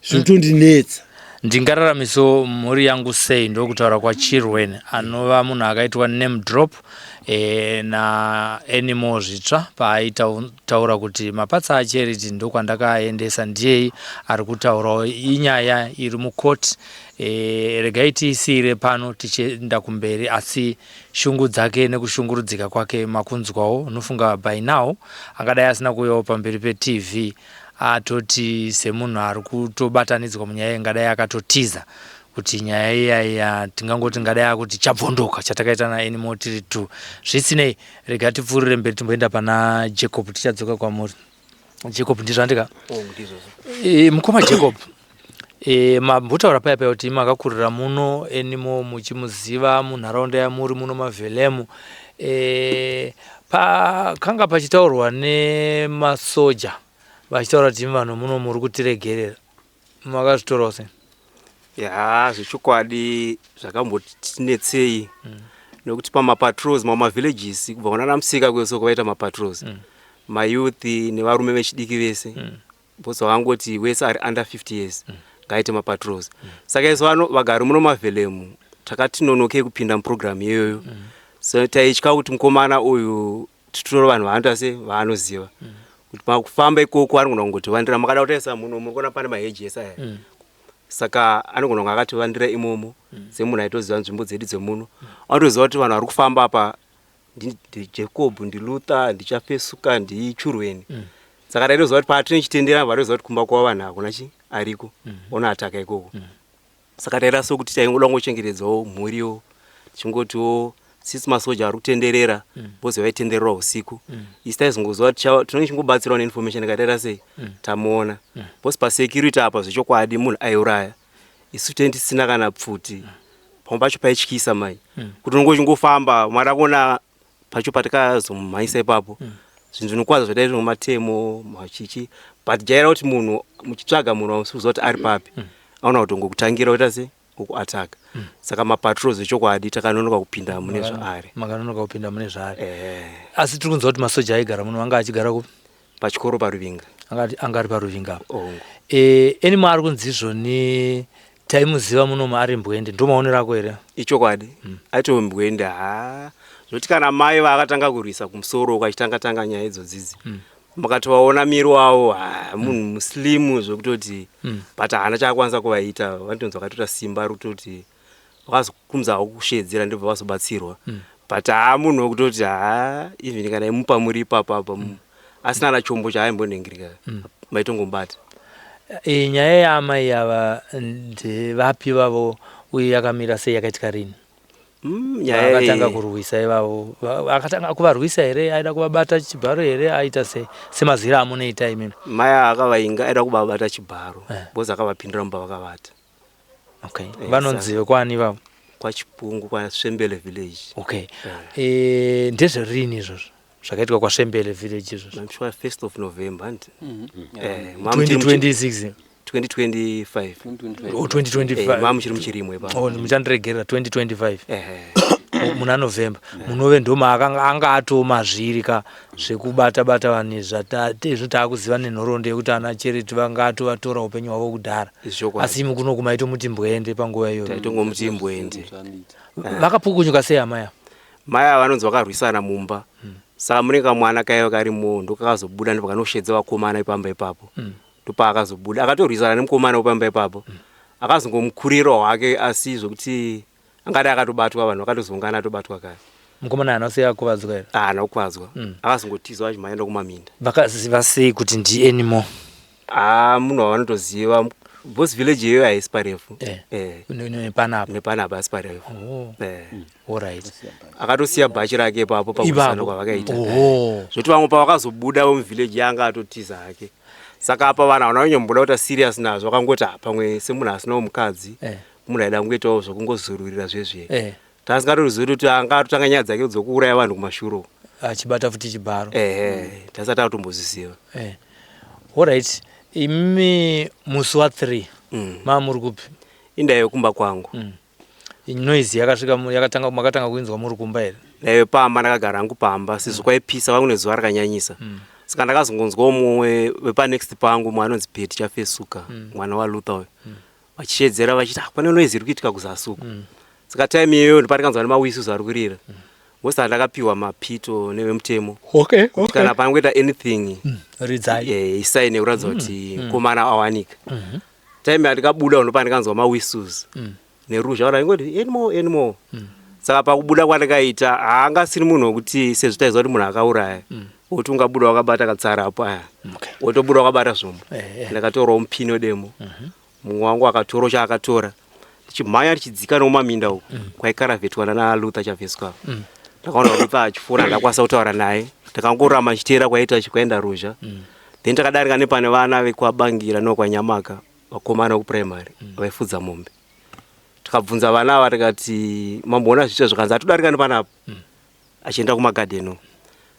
zvinotondinetsa. Ndingararamiso mhuri yangu sei? Ndokutaura kwaChirwen, anova munhu akaitwa name drop naAnymore Zvitsva paaitaura kuti mapatsa aCharity ndokwandakaendesa, ndiyei ari kutaurawo. Inyaya iri mukoti. Regai tiisiyire pano tichienda kumberi, asi shungu dzake nekushungurudzika kwake makunzwawo. Unofunga by now angadai asina kuuyawo pamberi peTV atoti semunhu ari kutobatanidzwa munyaya, ingadai akatotiza kuti nyaya iyaiya tingangoti ngadai akuti chabvondoka chatakaita naAnymore tiri two. Zvisinei, rega tipfuurire mberi, timboenda pana Jacob, tichadzoka kwamuri. Jacob, ndizvo andika? Oh, ndizvozvo. Mukoma Jacob, mambotaura paya paya kuti makakurira muno, Anymore muchimuziva munharaunda yamuri muno maVhelemu. Pakanga pachitaurwa nemasoja vachitaura kuti imi vanhu muno muri kutiregerera, makazvitorawo sei? Ya, zvechokwadi zvakambotinetsei nekuti pamapatrols mamavillages kubva kunana Musika kwese uko vaita mapatrols, mayouth nevarume vechidiki vese, because vangoti wese ari under 50 years ngaite mapatrols. Saka isu vano vagari muno maVhelemu takati nonokei kupinda muprogram iyoyo. So taitya kuti mukomana uyu titore vanhu vaanoita se vaanoziva kuti pakufamba ikoko anogona kungotivandira. Makada kutarisa muno, muri kuona pane mahedges aya. Saka anogona kunge akativandira imomo semunhu aitoziva nzvimbo dzedu dzemuno. Anotoziva kuti vanhu vari kufamba apa ndiJacob, ndiLuther, ndiChafesuka, ndiChurweni. Saka taitoziva kuti patinechitendera vatoziva kuti kumba kwavo vanhu hakuna chi ariko onoataka ikoko. Saka taita sokuti taingoda kungochengetedzawo mhuriwo, tichingotiwo sisi masoja ari kutenderera, because vaitenderera usiku. Isi taizongoziva kuti tinenge tichingobatsirawo neinformation ikataita sei tamuona, because pasecurity apa zvechokwadi munhu aiuraya. Isu tenge tisina kana pfuti. Pamwe pacho paityisa mai kuti unonge uchingofamba mara kuona pacho patikazomhanyisa ipapo zvinhu zvinokwadza zvataita matemo machichi, but jaira kuti munhu muchitsvaga munhu wamusi kuziva kuti ari papi, aona kutongokutangira kuita sei kukuataka. Saka mapatrols echokwadi takanonoka kupinda mune zvaari. Makanonoka kupinda mune zvaari. Asi tiri kunzwa kuti masoja aigara muno anga achigara kupi? Pachikoro paRuvinga. Anga ari paRuvinga apa. Ongo. Anymore ari kunzi izvoni taimuziva munomu ari mbwende, ndo maonero ako here? Ichokwadi, aitove mbwende. Ha, zvoti kana mai vaakatanga kurwisa kumusoro uko achitanga tanga nyaya idzodzidzi, makatovaona miri wavo, ha, munhu muslimu zvekutoti, but haana chaakwanisa kuvaita. Vanotonzi vakatoita simba rokutoti vakazokumza havo kushedzera, ndobva vazobatsirwa. But haa, munhu wekutoti ha, even kana imupa muri ipapo apa asina na chombo chaaimbonhengirika, maitongomubata. Nyaya yaamai ava ndevapi vavo uye yakamira sei, yakaitika rini? Nyaya Akatanga kurwisa ivavo, akatanga kuvarwisa here, aida kuvabata chibharo here, aita sei semazwiro amunoita imimi? Mai akavainga aida kuvabata chibharo because akavapindura mumba vakavata. Okay. Vanonzi vekwani ivavo? KwaChipungu, kwaSvembele village. Okay. Ndezverini izvozvo zvakaitika kwaSvembele village izvozvo? I'm sure 1st of November and 2026? 2025. Oh, 2025. Mamuchiri muchirimo ipapo. Oh, muchandiregerera, 2025. Ehe. Oh, muna November munove ndoma akanga anga atomazviri ka zvekubata bata vanhu izvi. Izvo taakuziva nenhoroondo yekuti ana Charity vanga atovatora upenyu hwavo kudhara. Zvokwadi. Asi imi kuno kumaitomuti mbwende panguva iyoyo? Taitongomuti mbwende. Vakapukunyuka sei amai ava? Mai ava vanonzi vakarwisana mumba, saka mune kamwana kaiva karimo, ndokakazobuda, ndopakanoshedza vakomana ipamba ipapo. Ndopaakazobuda akatorwisana nemukomana wepamba ipapo, akazongomukurira hwake, asi zvokuti angadai akatobatwa, vanhu vakatozoungana atobatwa kare. Mukomana haana sei akuvadzwa here? Haana kukuvadzwa. Akazongotizwa achimaenda kumaminda. Vakaziva sei kuti ndiAnymore? Haa, munhu wavanotoziva because village iyoyo haisi parefu. Nepanapa? Nepanapa haisi parefu. Oh. Alright. Akatosiya bhachi rake ipapo pakurwisana Ipapo. kwavakaita. Oho. Zvoti vamwe pavakazobuda vemuvillage yanga atotiza hake. Saka apa vanhu havana kunyamboda kuita serious nazvo, vakangoti ha, pamwe semunhu asinawo mukadzi, munhu aida kungoitawo zvokungozorurira zvezve. Tasingatozivi kuti anga atotanga nyaya dzake dzokuuraya vanhu kumashure uko. Achibata futi chibharo. Ehe, tasati tatombozviziva. Alright, imi musi wa3 maa muri kupi? Indaive kumba kwangu. Noise yakasvika yakatanga, makatanga kuinzwa muri kumba here? Ndaive pamba, ndakagara hangu pamba sezvo kwaipisa, vangu nezuva rakanyanyisa. Saka ndakazongonzwawo mumwe wepanext pangu, mumwe anonzi Peti Chafesuka, mwana waLuther uyu. Vachishedzera vachiti, "Ah, pane noise iri kuitika kuzasi uku." Saka time iyoyo ndoparikanzwa nemawhistles ari kurira. Mosi ndakapiwa mapito nevemutemo kuti kana pangoita anything, Ridzai. Isaine kuratidza kuti mukomana awanika. Time yandikabuda unopa ndikanzwa mawhistles neruzha, vanhu vaingoti, "Anymore, Anymore." Saka pakubuda kwandikaita, haangasiri munhu wekuti, sezvo taiziva kuti munhu akauraya woti ungabuda wakabata katsara apo aya, wotobuda wakabata zvombo. Ndakatorawo mupini wedemo, mumwe wangu akatora chaakatora. Tichimhanya tichidzika nomumaminda uku kwaikaravhetwa nana Luther Chaveswa, ndakaona Luther achifona. Ndakwanisa kutaura naye, ndakangoramba ndichiteera kwaita kwaenda ruzha. Then takadarika nepane vana vekwaBangira nokwanyamaka, vakomana vekupuraimary vaifudza mombe. Tikabvunza vana ava tikati, "Mamboona zviita?" Zvikanzi, "Atodarika nepanapa achienda kumagadheni."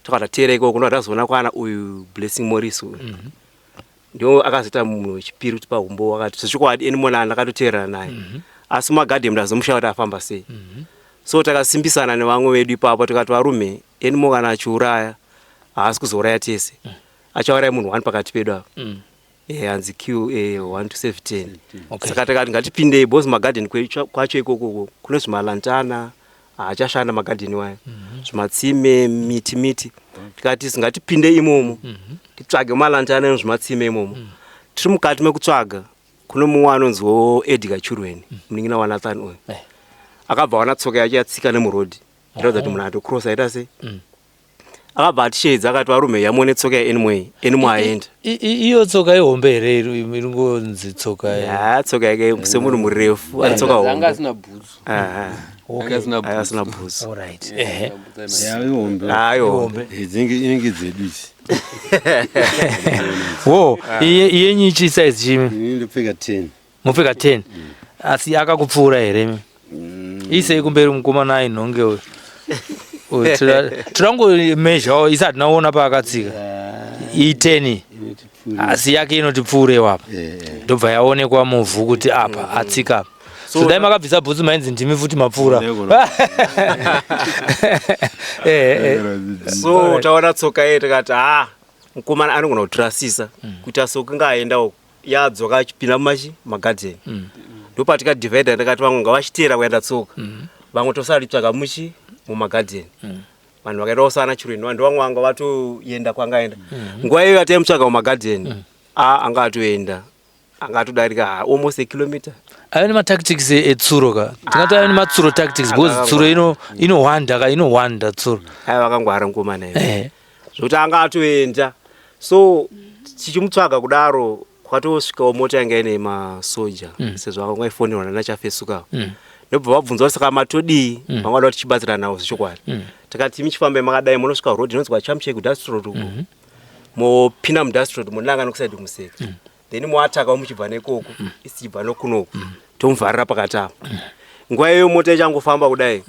Takati tateera ikoko, ndo tazoona kwana uyu Blessing Morris uyu. Ndio akazoita munhu wechipiri kuti pahumbo wakati zvechokwadi Anymore ndakatoteerana naye, asi mumagadheni ndazomushaya kuti afamba sei. So takasimbisana nevamwe vedu ipapo, tikati, "Varume, Anymore kana achiuraya haasi kuzouraya tese, achauraya munhu one pakati pedu apa." Hanzi q 1 to 7. Saka takati ngatipindei, because magadheni kwacho ikokoko kune zvimalantana, haachashanda magadheni wayo, zvimatsime, miti miti. Tikati ngatipinde imomo titsvage malantana nezvimatsime imomo. Tiri mukati mekutsvaga, kune mumwe anonziwo Edgar Churweni, munin'ina waNathan uyu. Akabva aona tsoka yacho yatsika nemurodhi, iratidza kuti munhu atocrossa aita sei. Akabva atisheedza akati, "Varume, yamuone tsoka yaAnymore, Anymore aenda." Iyo tsoka ihombe here iri ngonzi tsoka? Ya, tsoka yake semunhu murefu ane tsoka Anga hombe. asina bhutsu. Aha. Anga asina Anga asina bhutsu. bhutsu. Alright, ehe. Ihombe. Hayi, hombe. Dzinenge inenge dzedu idzi. Wo iye iyenyi chi size chimi? Ini ndopfeka 10. Mupfeka 10, asi akakupfuura here imi? Isei kumberi, mukomana ainhonge uyu. Uyu, tirangomeasurawo isi, hatina kuona paakatsika. I10, asi yake inotipfuurewo apa. Ndobva yaonekwa muvhu kuti apa atsika apa. So dai makabvisa bhutsu, mainzi ndimi futi mapfuura. So taona tsoka iye, tikati, "Ha, mukomana anogona kutirasisa kuita sokunge aenda uko." Yadzoka achipinda mumachi magadheni. Ndopatikadhivhaidha, tikati vamwe ngavachiteera kuenda tsoka, vamwe tosara titsvaga muchi mumagadheni. Vanhu vakaitawo sana Chirweni, vanhu vamwe vanga vatoenda kwangaenda. Nguva iyoyo yataimutsvaga mumagadheni, a anga atoenda, anga atodarika almost a kilometer. Ave nematactics etsuro ka, tingati ave nematsuro tactics, because tsuro inohwanda ka, inohwanda tsuro. Aiva akangwara mukomana iwe. Zvokuti anga atoenda. So tichimutsvaga kudaro, kwatosvikawo mota yanga ine masoja, sezvo akanga aifonerwa nanaChafesuka. Ndobva vabvunzwa, "Saka matodii?" Vanga vada kuti tichibatsira nawo zvechokwadi. Takati, "Michifambai makadai, munosvika road inonzi kwaChamucheki, kudust road uko, mopinda mudust road, monanga nekusaidi kumuseka, then moatakawo muchibva nekoko, isi tichibva nokunoku, tomuvharira pakati apa." Nguva iyoyo mota ichangofamba kudai,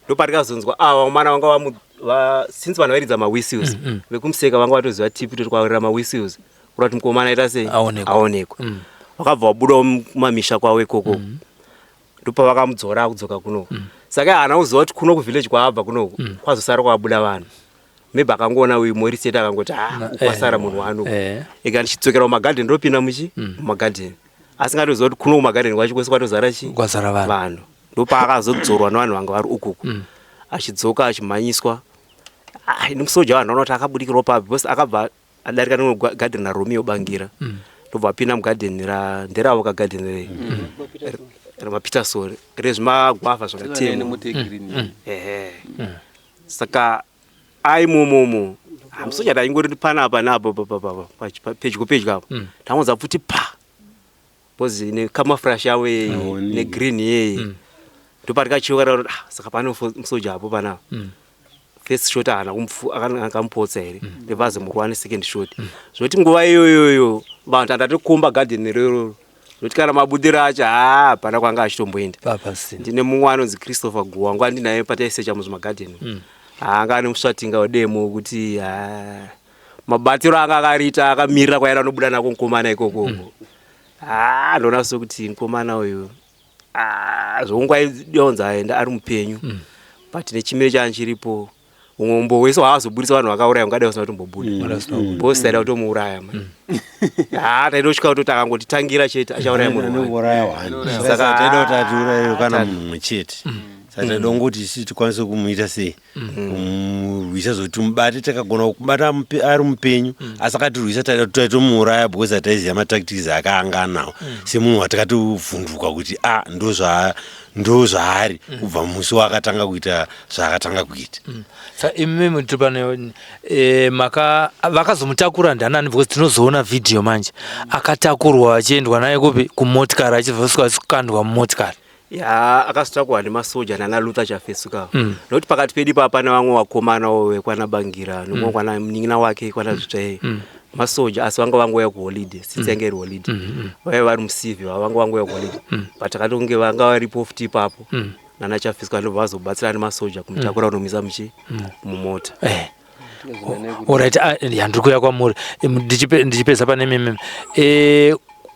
ndopatikazonzwa ava vamana vanga since vanhu vairidza mawhistles vekumuseka, vanga vatoziva tipi toti kwaurira mawhistles kuda kuti mukomana aita sei? Aonekwa. Aonekwa. Vakabva vabudawo mumamisha kwavo ikoko, ndopavakamudzora akudzoka kunoku. Saka haana kuziva kuti kuno kuvillage kwaabva kunoku kwazosara kwabuda vanhu. Maybe akangoona uyu Morris ete, akangoti, "Ah, kwasara munhu wanu." Ega ndichidzokera mumagadheni, ndopinda muchi mumagadheni, asingatoziva kuti kuno kumagadheni kwacho kwese kwatozara chi? Kwazara vanhu. Vanhu. Ndopaakazodzorwa nevanhu vanga vari ukuku, achidzoka achimhanyiswa. Ah, ini musoja, vanhu vanoona kuti akabudikirawo papi, because akabva adarika negadheni raRomeo Bangira, ndobva apinda mugadheni ra nderavo kagadheni remaPeterson rezvimagwavha zvakatemwa. Nemota yegreen. Ehe, saka aimomomo musoja taingori panapa napo pedyo pedyo apo, tangonza pfuti pa, because necamouflage yavo iyi Aoni. negreen yeyi. Ndopatikacheuka takuti, "Ah, saka pane musoja apo panapa." First shot haana akamupotsa here, ndobva azomurova nesecond shot. Zvoti nguva iyoyoyo vanhu tandatokomba gadheni reroro, zvoti kana mabudiro acho, haa, hapana kwanga achitomboenda. Papasina. Ndine mumwe anonzi Christopher Guwa, nguva ndinaye pataisecha muzvimagadheni, anga ane musvatinga wedemo wekuti, haa, mabatiro anga akariita akamirira kwaida anobuda nako mukomana ikokoko. Haa, ndoona sokuti mukomana uyu, ah, zvongwa donzi aenda ari mupenyu, but nechimiro chaanga chiripo. Umwe umbo wese hwaazoburitsa vanhu vakauraya ungadai usina kutombobuda. Because taida kutomuuraya man. Ha, taitotya kutoti akangotitangira chete achauraya munhu wani. Anongouraya wani. Saka- Saka taida kuti atiuraye kana munhu mumwe chete. Saka taida kungoti isu tikwanise kumuita sei, kumurwisa zvokuti timubate. Takagona kubata ari mupenyu, asi akatirwisa taida kuti taitomuuraya because hataiziva matactics akaanga anawo semunhu watakatovhunduka kuti a ndo zvaari kubva musi waakatanga kuita zvaakatanga kuita. Sa imimi tiri pane maka vakazomutakura ndanani? Because tinozoona vhidhiyo manje akatakurwa achiendwa naye kupi, kumotikari, achibva kandwa mumotikari. Ya, akazotakurwa nemasoja nana Luther Chafesuka, nokuti pakati pedu ipapo pane vamwe vakomana vekwana Bangira nomumwe kwana munin'ina wake kwana Zvitsvae, masoja, asi vanga vangouya kuholiday since yange iri holiday. Vaiva vari mucivil, vanga vangouya kuholiday, but takatonge vanga varipo futi ipapo nana Chafesuka, ndobva vazobatsira nemasoja kumutakura kunomisa muchi mumota. Alright, ya, ndiri kuuya kwamuri. Ndichipedza pane mimi,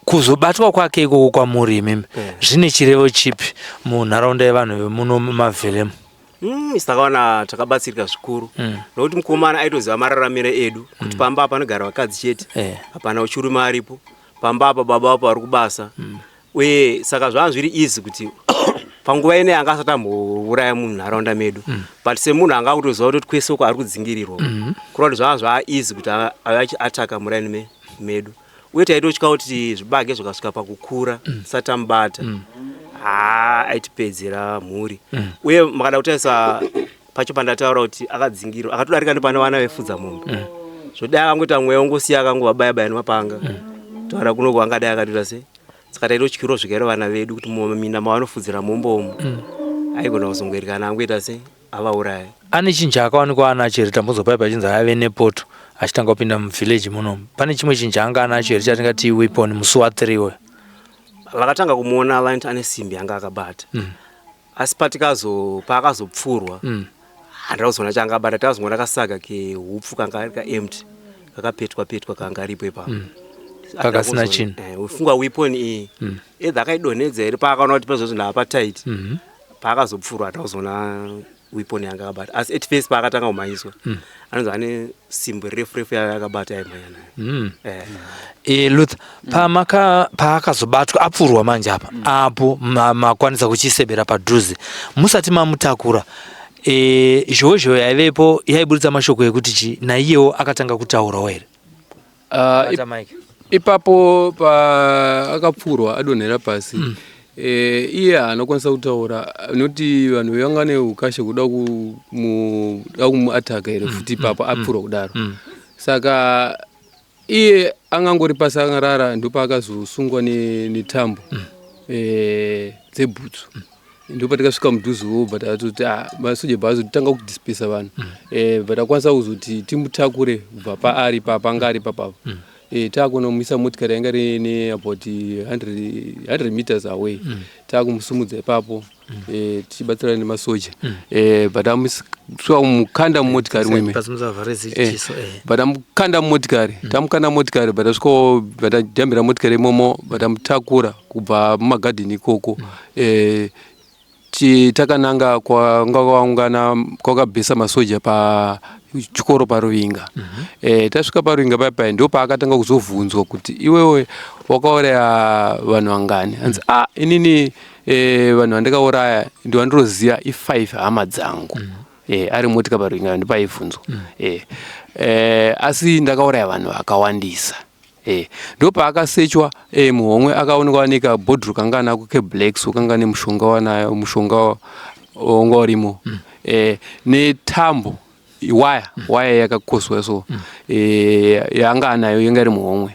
kuzobatwa kwake ikoko kwamuri imimi, zvine chirevo chipi munharaunda yevanhu vemuno muMavhelemu? Isu takaona takabatsirika zvikuru, nokuti mukomana aitoziva mararamiro edu, kuti pamba apa panogara vakadzi chete, hapana uchirume aripo pamba apa, baba vapo vari kubasa. Uye saka zvanga zviri easy kuti panguva ineyi anga asati ambouraya munhu nharaunda medu, but semunhu anga akutoziva kuti kwese uko ari kudzingirirwa, kureva kuti zvanga zvaa easy kuti ave achiataka muraini medu. Uye taitotya kuti zvibage zvikasvika pakukura tisati tamubata, haa, aitipedzera mhuri. Uye makada kutarisa pacho pandataura kuti akadzingirwa, akatodarika nepane vana vefudza mombe, zvodai akangoita mweya ungosiya akangovabaya baya nemapanga, taura kunoko angadai akatoita sei. Saka taitotyirwa zvikairo vana vedu kuti muminda mavanofudzira mombe umu aigona kuzongoerekana angoita sei, avauraya. Ane chinhu chaakawanikwa anacho here? Tambozwa pachinzi aive nepoto achitanga kupinda muvillage munomu. Pane chimwe chinhu chaanga anacho here chatingati weapon musi wa3 uyo? Vakatanga kumuona vanoti ane simbi yanga akabata, asi patikazo paakazopfurwa, handina kuzoona chaanga abata. Takazoona kasaga kehupfu kanga kaempty, kakapetwa petwa, kanga karipo ipapo. Kakasina chinhu. Ufunga weapon iyi either akaidonhedza here paakaona kuti pezvozvo ndava tight. Paakazopfurwa handina kuzoona weapon yanga akabata, asi at first paakatanga kumhanyiswa anonzi ane simbi refu refu yanga akabata yaimhanya nayo. Luther, pamaka paakazobatwa apfurwa manje apa, apo makwanisa kuchisebera padhuze musati mamutakura, zhowezhowe yaivepo yaiburitsa mashoko ekuti chi naiyewo akatanga kutaurawo here? Bata mic. Ipapo paakapfurwa adonhera pasi, iye haanokwanisa kutaura nokuti vanhu vanga neukashe kuda kumuataka here futi ipapo apfurwa kudaro. Saka iye angangori pasi akarara, ndopaakazosungwa netambo dzebhutsu. Ndopatikasvika mudhuze, bva tatoti, ah, masoja bva azotanga kudispersa vanhu, bva takwanisa kuzoti timutakure kubva paari panga ari papapo. Taakunomuisa motikari yanga iri neabout 100 100 meters away. Taakumusimudza ipapo, tichibatsirana nemasoja, bva tamusvika kumukanda mumotikari mweme. Pasimuzavharezi chiso. Bva tamukanda mumotikari, tamukanda mumotikari, bva tasvikawo, bva tajambira motikari imomo, bva tamutakura kubva mumagadheni ikoko. Takananga kwanga kwaungana kwakabhesa masoja pachikoro paRuvinga. Tasvika paRuvinga paya paya, ndo paakatanga kuzovhunzwa kuti, "Iwewe wakauraya vanhu vangani?" Anzi, "A, inini vanhu vandakauraya ndovandiroziva i5, hama dzangu." Ari motika paRuvinga ndopaibvunzwa. Asi ndakauraya vanhu vakawandisa. Ndopaakasechwa muhomwe, akaonekwa ane kabhodhoro kanga anako keblack, so kanga nemushonga wanayo, mushonga wanga urimo, netambo, waya, waya yakakoswa, so yanga anayo yanga iri muhomwe.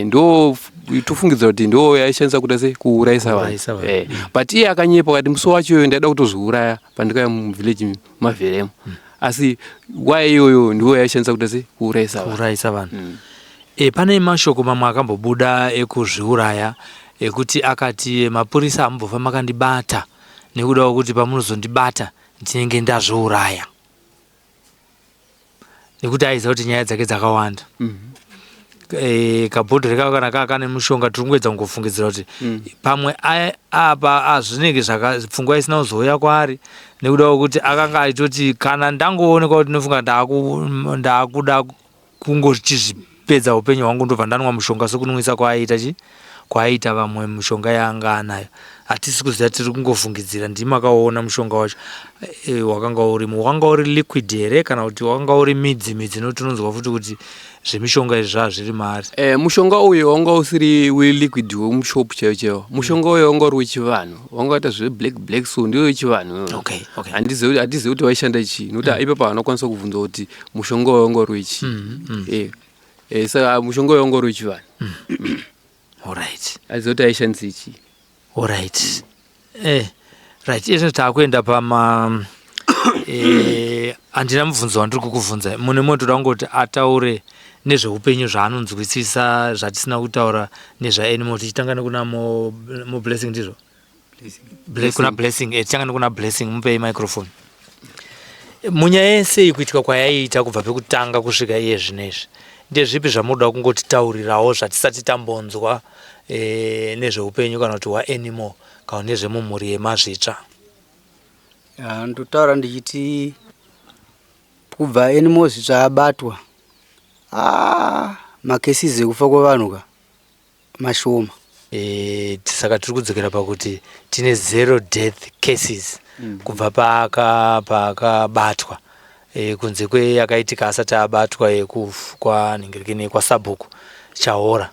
Ndo tofungidzira kuti ndo yaishandisa kuita sei, kuurayisa Kuurayisa vanhu. Vanhu. But iye akanyepa kati musi wacho iyoyo ndaida kutozviuraya pandikauya muvillage maVheremo, asi waya iyoyo ndiyo yaishandisa kuita sei, kuurayisa vanhu. Kuurayisa vanhu. Pane mashoko mamwe akambobuda ekuzviuraya ekuti akati, "Mapurisa, hamumbofa makandibata nekuda kwekuti pamunozondibata ndinenge ndazviuraya," nekuti aiziva kuti nyaya dzake dzakawanda. E, kabhodhoro ikako kana kaa kane mushonga tiri kungoedza kungofungidzira kuti pamwe apa azvinenge zvaka pfungwa isina kuzouya kwaari nekuda kwekuti akanga achitoti kana ndangoonekwa kuti ndinofunga ndaakuda kungochizvipedza upenyu hwangu ndobva ndanwa mushonga sekunwisa kwaaiita chi kwaaiita vamwe mushonga yaanga anayo. Hatisi kuziva tiri kungofungidzira ndimi makaona mushonga wacho e, wakanga urimo wakanga uri liquid here kana kuti wakanga uri midzi midzi nokuti tinonzwa futi kuti zvemishonga izvi zvaa zviri maari. Eh, mushonga uyu wanga usiri weliquid wemushop chaiwo chaiwo. Mushonga uyu wanga uri wechivanhu, wanga waita zveblack black so ndiwo wechivanhu. Okay, okay. Handizivi handizivi kuti waishanda chii nokuti mm. ipapo vanokwanisa kubvunza kuti mushonga uyu wanga uri wechii. Mm, mm. Eh, eh, saka mushonga uyu wanga uri wechivanhu. Mm. mm. Alright. Handizivi kuti aishandisa chii. Alright. Eh, right, izvo takuenda pama eh, handina mubvunzo wandiri kukubvunza mune mumwe toda kungoti ataure nezveupenyu zvaanonzwisisa zvatisina kutaura nezvaanymore tichitanga nekuna mo, mo blessing ndizvo kuna blessing eh, tichitanga nekuna blessing mupei microphone munyaya yese iyi kuitika kwayaiita kubva pekutanga kusvika iye zvino izvi ndezvipi zvamunoda kungotitaurirawo zvatisati tambonzwa e, nezveupenyu kana kuti hwaanymore kana nezvemumhuri yemazvitsva Ndotaura ndichiti kubva Anymore Zvitsva abatwa ah, macases ekufa kwevanhu ka mashoma. E, saka tiri kudzokera pakuti tine zero death cases kubva paakabatwa paaka e, kunze kweyakaitika asati abatwa yekwanhingirikini kwasabhuku Chaora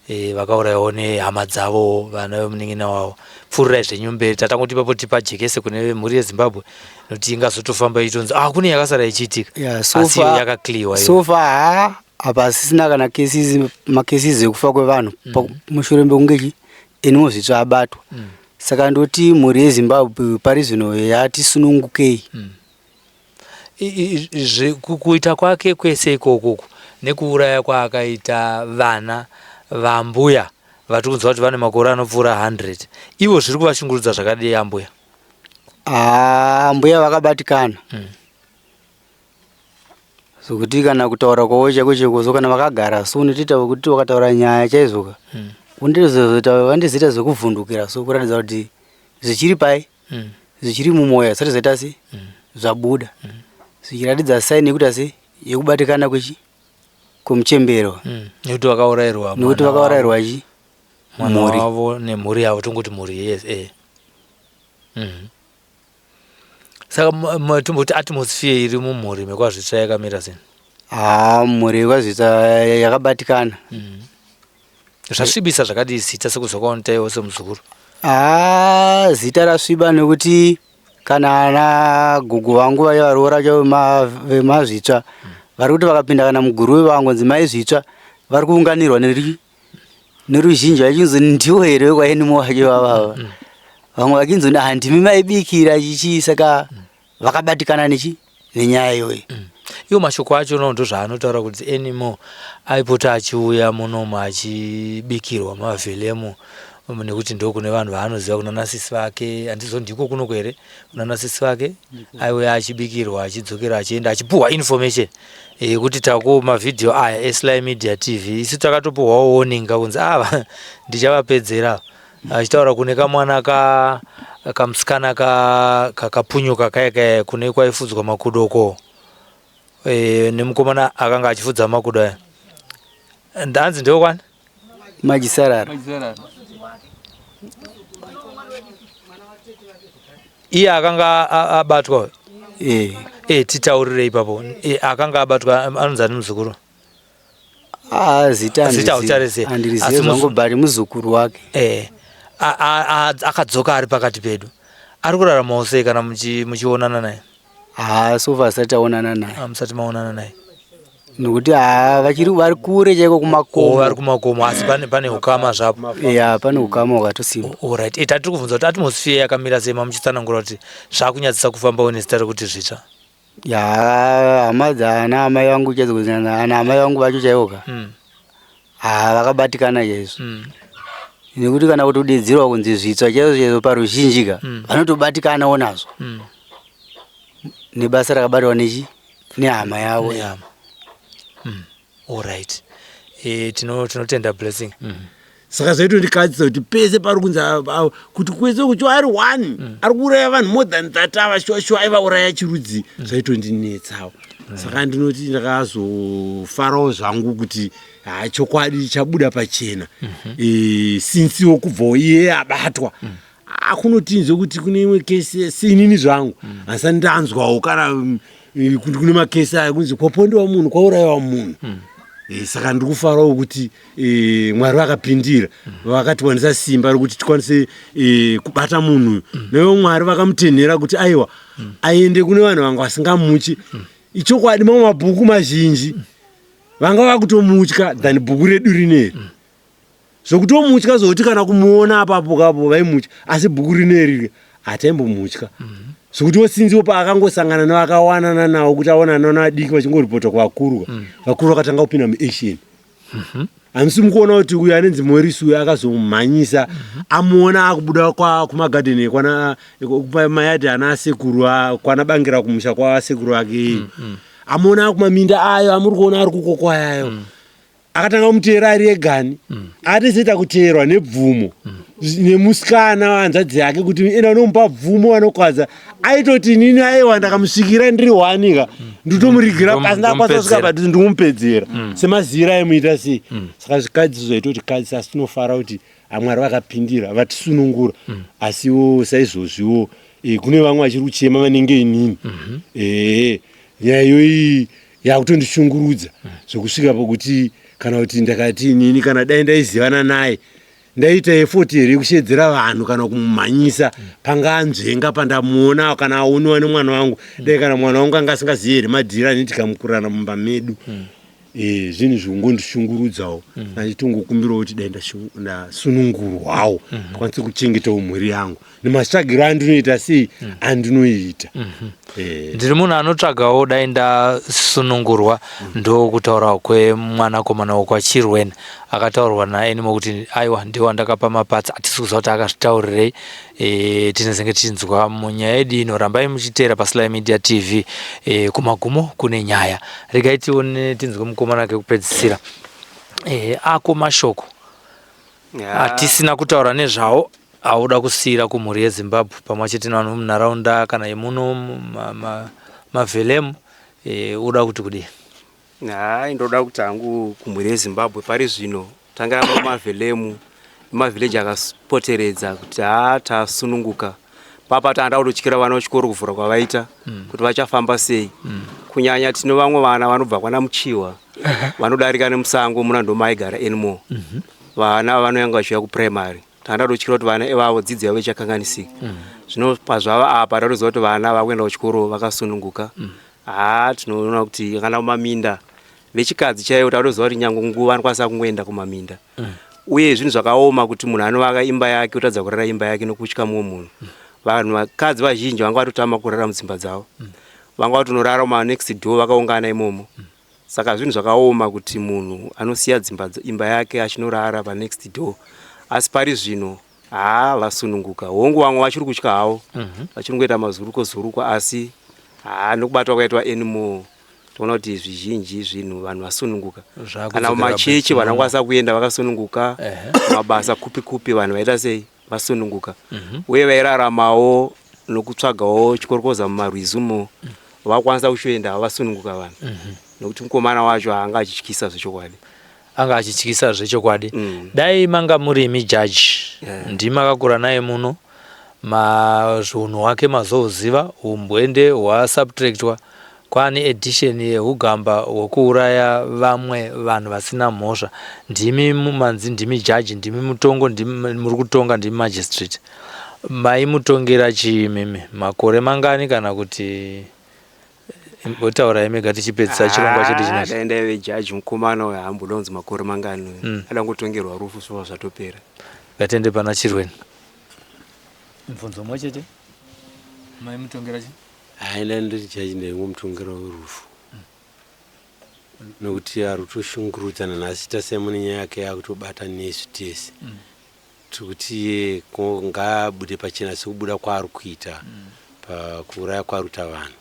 e, vakaurayawo nehama dzavowo vana vemunin'ina wavo. Pfuurirai zvenyu mberi tatangoti ipapo tipajekese kune mhuri yeZimbabwe nokuti ingazotofamba ichitonzi ah kune yakasara ichiitika Yeah, so asi iyo far- yakakliwa iyo. so far haa apa asisina kana cases macases ekufa kwevanhu mm. mushure mekunge chi Anymore Zvitsva abatwa mm. saka ndoti mhuri yezimbabwe pari zvino yatisunungukei mm. Kuita kwake kwese ikokuku nekuuraya kwaakaita vana vambuya vatiri kunzwa kuti vane makore anopfuura 100 ivo zviri kuvashungurudza zvakadii ambuya? Haa mbuya vakabatikana Zvekuti kana kutaura kwavo chaiko chaiko so kana vakagara so unotoita wekuti wakataura nyaya chaizvoka undizoita vandizoita zvekuvhundukira so kuratidza kuti zvichiri pai zvichiri mumwoyo hazvisati zvaita sei zvabuda zvichiratidza sign yekuti asi yekubatikana kwechi kwemuchembero Nekuti vakaurairwa nekuti mwana wavo. vakaurairwa chi Mwana mhuri wavo nemhuri yavo tongoti mhuri yes eh. Saka tomboti atmosphere iri mumhuri mekwaZvitsva yakamira sei? Haa mhuri yekwaZvitsva yakabatikana. Zvasvibisa zvakadii zita sekuzwa kwaunotaiwo seMuzukuru? Haa zita rasviba nekuti kana ana gogo vangu vaiva varoora chaivo vemaZvitsva vari kuti vakapinda kana muguruve vangonzi mai Zvitsva vari kuunganirwa neruzhinji vachinzi ndiwo here wekwaenimo wacho vavava vamwe vachinzi ah, ndimi maibikira chichii saka vakabatikana nechi nenyaya iyoyi Iwo mashoko acho no ndozvaanotaura kuti Anymore aipota achiuya munomu achibikirwa mavhelemu nekuti ndokune vanhu vaanoziva kuna nasisi vake handizo ndiko kunoko here kuna nasisi vake aiuya achibikirwa achidzokera achienda achipuhwa information yekuti taku mavhidhiyo aya eSly Media TV isu takatopuhwawo warning kakunzi ava ndichavapedzera achitaura kune kamwana ka kamusikana ka kakapunyuka kaya kaya kune kwaifudzwa makudo ko e, nemukomana akanga achifudza makudo aya ndanzi ndewekwani Majisarara iye akanga abatwa eh e titaurire ipapo e, akanga abatwa anonzi ani muzukuru ah zita Zita haucharizivi. andirizive Asi zvangu but muzukuru wake e, akadzoka ari pakati pedu ari kuraramawo sei kana muchionana naye haa so far asati taonana naye Ah, musati maonana naye nokuti haa vachiri vari kure chaiko kumakomo vari kumakomo kumakomo asi pane pane ukama zvapo ya pane ukama hwakatosimba Alright e, tatiri kubvunza kuti atmosphere yakamira sei mamuchitsanangura kuti zvakunyadzisa kufamba une zita rekuti zvitsva ya hama dzaana amai vangu chaidzo kunyanya ana amai vangu vacho chaivoka haa vakabatikana chaizvo nekuti kana kutodedzerwa kunzi zvitsva chaizvo chaizvo paruzhinji ka vanotobatikanawo nazvo nebasa rakabatwa nechi nehama yavo Nehama. Alright. E, tinotenda Blessing. Saka zvaitondikadzisa kuti pese pari kunzi kuti kwese kucho ari one ari kuuraya vanhu more than that, ava shuwa shuwa aivauraya chirudzi. Zvaitondinetsawo. Saka ndinoti ndakazofarawo zvangu kuti ha, chokwadi chabuda pachena. Since kubvawo iye abatwa, akunotinzwe kuti kune imwe kesi, siinini zvangu handisati ndanzwawo kana kuti kune makesi aya kunzi kwapondewa munhu, kwaurayiwa munhu. Saka ndiri kufarawo kuti Mwari vakapindira, vakatiwanisa simba rekuti tikwanise kubata munhu. Naivo Mwari vakamutenhera kuti aiwa, aende kune vanhu vanga vasingamuchi. Ichokwadi, mamwe mabhuku mazhinji vanga vakutomutya than bhuku redu rineri, zvokutomutya zvokuti kana kumuona apapo kapo vaimutya, asi bhuku rineri hataimbomutya, zvokuti wosinziwo paakangosangana nevakawanana nawo kuti aonana navadiki vachingoripota kuvakuru, vakuru vakatanga kupinda muaction. Hamusi mukuona kuti uyu anenzi Morisi uyu akazomhanyisa amuona akubuda kumagadheni kwana mayadhi ana asekuru kwana Bangira, kumusha kwasekuru ake. Amuona akumaminda ayo amuri kuona ari kukokwayayo, akatanga kumuteera ari egani. Akatozoita kuteerwa nebvumo nemusikana wanzvadzi yake kuti enda unomupa bvumo vanokwadza. Aitoti inini aiwa, ndakamusvikira ndiri wanika, nditomurigira pasi, ndakwanisa kusvika padhuze, ndikumupedzera semazira aimuita sei. Saka zvikadziso zvaitoti kadzisa, asi tinofara kuti aMwari vakapindira, vatisunungura. Asiwo saizvozviwo kune vamwe vachiri kuchema vanenge inini. Nyaya iyoyi yakutondishungurudza zvokusvika pokuti kana kuti ndakati inini kana dai ndaizivana naye, ndaita effort here yekushedzera vanhu kana kumumhanyisa pangaanzvenga pandamuona kana aoniwa nemwana wangu? Dai kana mwana wangu anga asingazivi here madhiri anoitika mukurarama mumba medu? Zvinhu zvingondishungurudzawo, achitongokumbirawo kuti dai ndasunungurwawo, ndikwanise kuchengetawo mhuri yangu nematsvagiro andinoita sei andinoita. Ndiri munhu anotsvagawo, dai ndasunungurwa. Ndokutaura kwemwanakomana wokwaChirweni akataurwa naAnymore kuti aiwa, ndiwo andakapa mapatsi. Hatisi kuziva kuti akazvitaurirei. Tinezenge tichinzwa munyaya yedu ino. Rambai muchiteera paSly Media TV. Kumagumo kune nyaya. Regai tione, tinzwe mukomana kekupedzisira. Ako mashoko atisina kutaura nezvawo auda kusiyira kumhuri yeZimbabwe pamwe chete nevanhu vemunharaunda kana yemuno maVhelemu, uda kuti kudii? Hai, ndoda kuti hangu kumhuri yeZimbabwe pari zvino, tanga mumaVhelemu nemavhileji akapoteredza, kuti haa, tasununguka papa. Tanda kutotyira vana vechikoro kuvhura kwavaita kuti vachafamba sei. Kunyanya tine vamwe vana vanobva kwana Muchiwa, vanodarika nemusango muna ndomaigara Anymore. Vana vanoyanga vachiuya kupuraimary, tanga totyira kuti vana ivavo dzidzo yavo ichakanganisika. Zvino pazvava apa tatoziva kuti vana vakuenda kuchikoro vakasununguka. Haa, tinoona kuti kana kumaminda vechikadzi chaivo tatoziva kuti nyange nguva anokwanisa kungoenda kumaminda. Uye zvinhu zvakaoma kuti munhu anovaka imba yake otadza kurara imba yake nokutya mumwe munhu. Vanhu vakadzi vazhinji vanga vatotama kurara mudzimba dzavo, vanga vatonorara mumanext door vakaungana imomo. Saka zvinhu zvakaoma kuti munhu anosiya dzimba, imba yake achinorara panext door. Asi pari zvino haa, vasununguka. Hongu, vamwe vachiri kutya havo, vachiri kungoita mazuruko zuruko, asi haa, nokubatwa kwaitwa Anymore, toona kuti zvizhinji zvinhu vanhu vasununguka. Zvakudzokera. Kana mumachechi vanhu vakwanisa kuenda vakasununguka, mabasa kupi kupi vanhu vaita sei, vasununguka. Uye vairaramawo nokutsvagawo chikorokoza mumarwizi umo vakwanisa kuchoenda, vasununguka vanhu, nokuti mukomana wacho haanga achityisa zvechokwadi. Anga achityisa zvechokwadi. Dai manga murimi jaji, ndimi makakura naye muno, mazviunhu hwake mazouziva, umbwende hwasubtractwa kwaane addition yehugamba hwekuuraya vamwe vanhu vasina mhosva. Ndimi manzi ndimi jaji, ndimi mutongo, ndimi muri kutonga, ndimi magistrate. Maimutongera chii mimi? Makore mangani? Kana kuti imbotaura mega tichipedzisa chirongwa chedu chinachi. Dai ndaive jaji, mukomana uyu haamboda kunzi makore mangani uyu. Ada kungotongerwa rufu, zvova zvatopera. Ngatende pana Chirweni. Mubvunzo mumwe chete, maimutongera chii? Haina, ndiri jaji, ndaingomutongera werufu nokuti ari kutoshungurudza nanhasi. Tasiyana nenyaya yake yakutobata nesu tese. Tiri kuti iye ngaabude pachena sekubuda kwaari kuita pakuuraya kwaari kuita vanhu,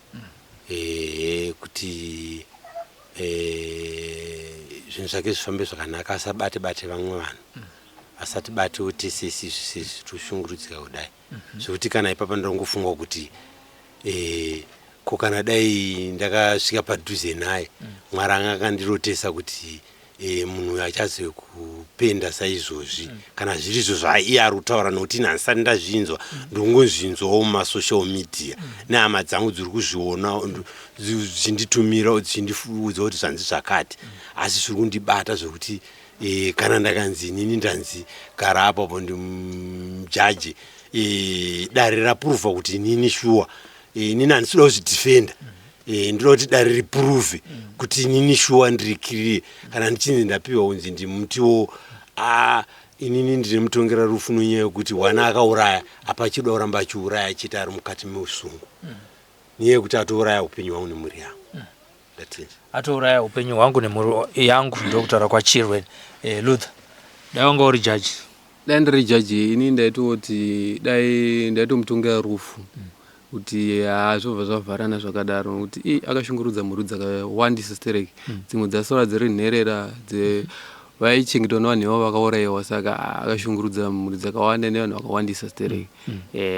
ehe, kuti Zvinhu zvake zvifambe zvakanaka, asabate bate vamwe vanhu, asati batewo tese isisu sezvi toshungurudzika kudai, zvekuti kana ipapa ndongofunga kuti ko kana dai ndakasvika padhuze naye, Mwari anga akandirotesa kuti munhu uyu achazokupenda saizvozvi. Kana zvirizvo zvaiye ari kutaura, nokuti ini handisati ndazvinzwa, ndongozvinzwawo mumasocial media nehama dzangu dziri kuzviona dzichinditumira, dzichindiudza kuti zvanzi zvakati, asi zviri kundibata zvekuti kana ndakanzi inini ndanzi gara apapo ndimujaji, dare rapuruvha kuti inini shuwa, inini handisi kuda kuzvidhifenda. Ndinoda kuti dare ripuruvhe kuti inini shuwa ndiri clear. Kana ndichinzi ndapiwa kunzi ndimutiwo, inini ndine mutongera rufu nenyaya yekuti wana akauraya, apa achida kuramba achiuraya chete ari mukati meusungu, nenyaya yekuti atouraya upenyu hwangu nemhuri yangu. Ndatenda. Atouraya upenyu hwangu nemhuri yangu, ndokutaura kwaChirwen. Luther, dai wanga uri jaji? Dai ndiri jaji ini, ndaitoti dai ndaitomutongera rufu, kuti haa, zvobva zvavharana zvakadaro, nokuti i akashungurudza mhuri dzakawandisa stereki. Dzimwe dzasara dziri nherera, vaichengetwa nevanhu ivavo vakaurayiwa. Saka akashungurudza mhuri dzakawanda nevanhu vakawandisa stereki.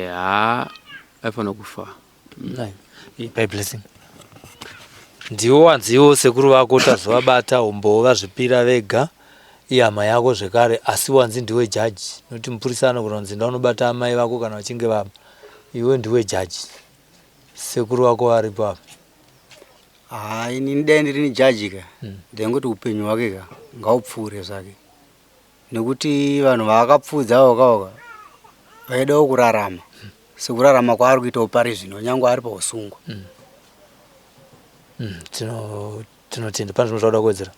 Haa, aifanira kufa. By Blessing, ndiwo wanziwo sekuru vako tazovabata, umbowo vazvipira vega, ihama yako zvekare, asi wanzi ndiwe jaji, nokuti mupurisa anogona kunzi ndaunobata amai vako kana vachinge vaba. Iwe ndiwe jaji, sekuru vako varipo apa. Haa, inini dai ndirini jaji ka, ndaingoti upenyu hwake ka ngaupfuure zvake, nekuti vanhu vaakapfuudza vokaoka vaidawo kurarama sekurarama kwaari kuitawo pari zvino, nyange ari pausungwa. Tinotenda. Pane zvimwe zvauda kuwedzera?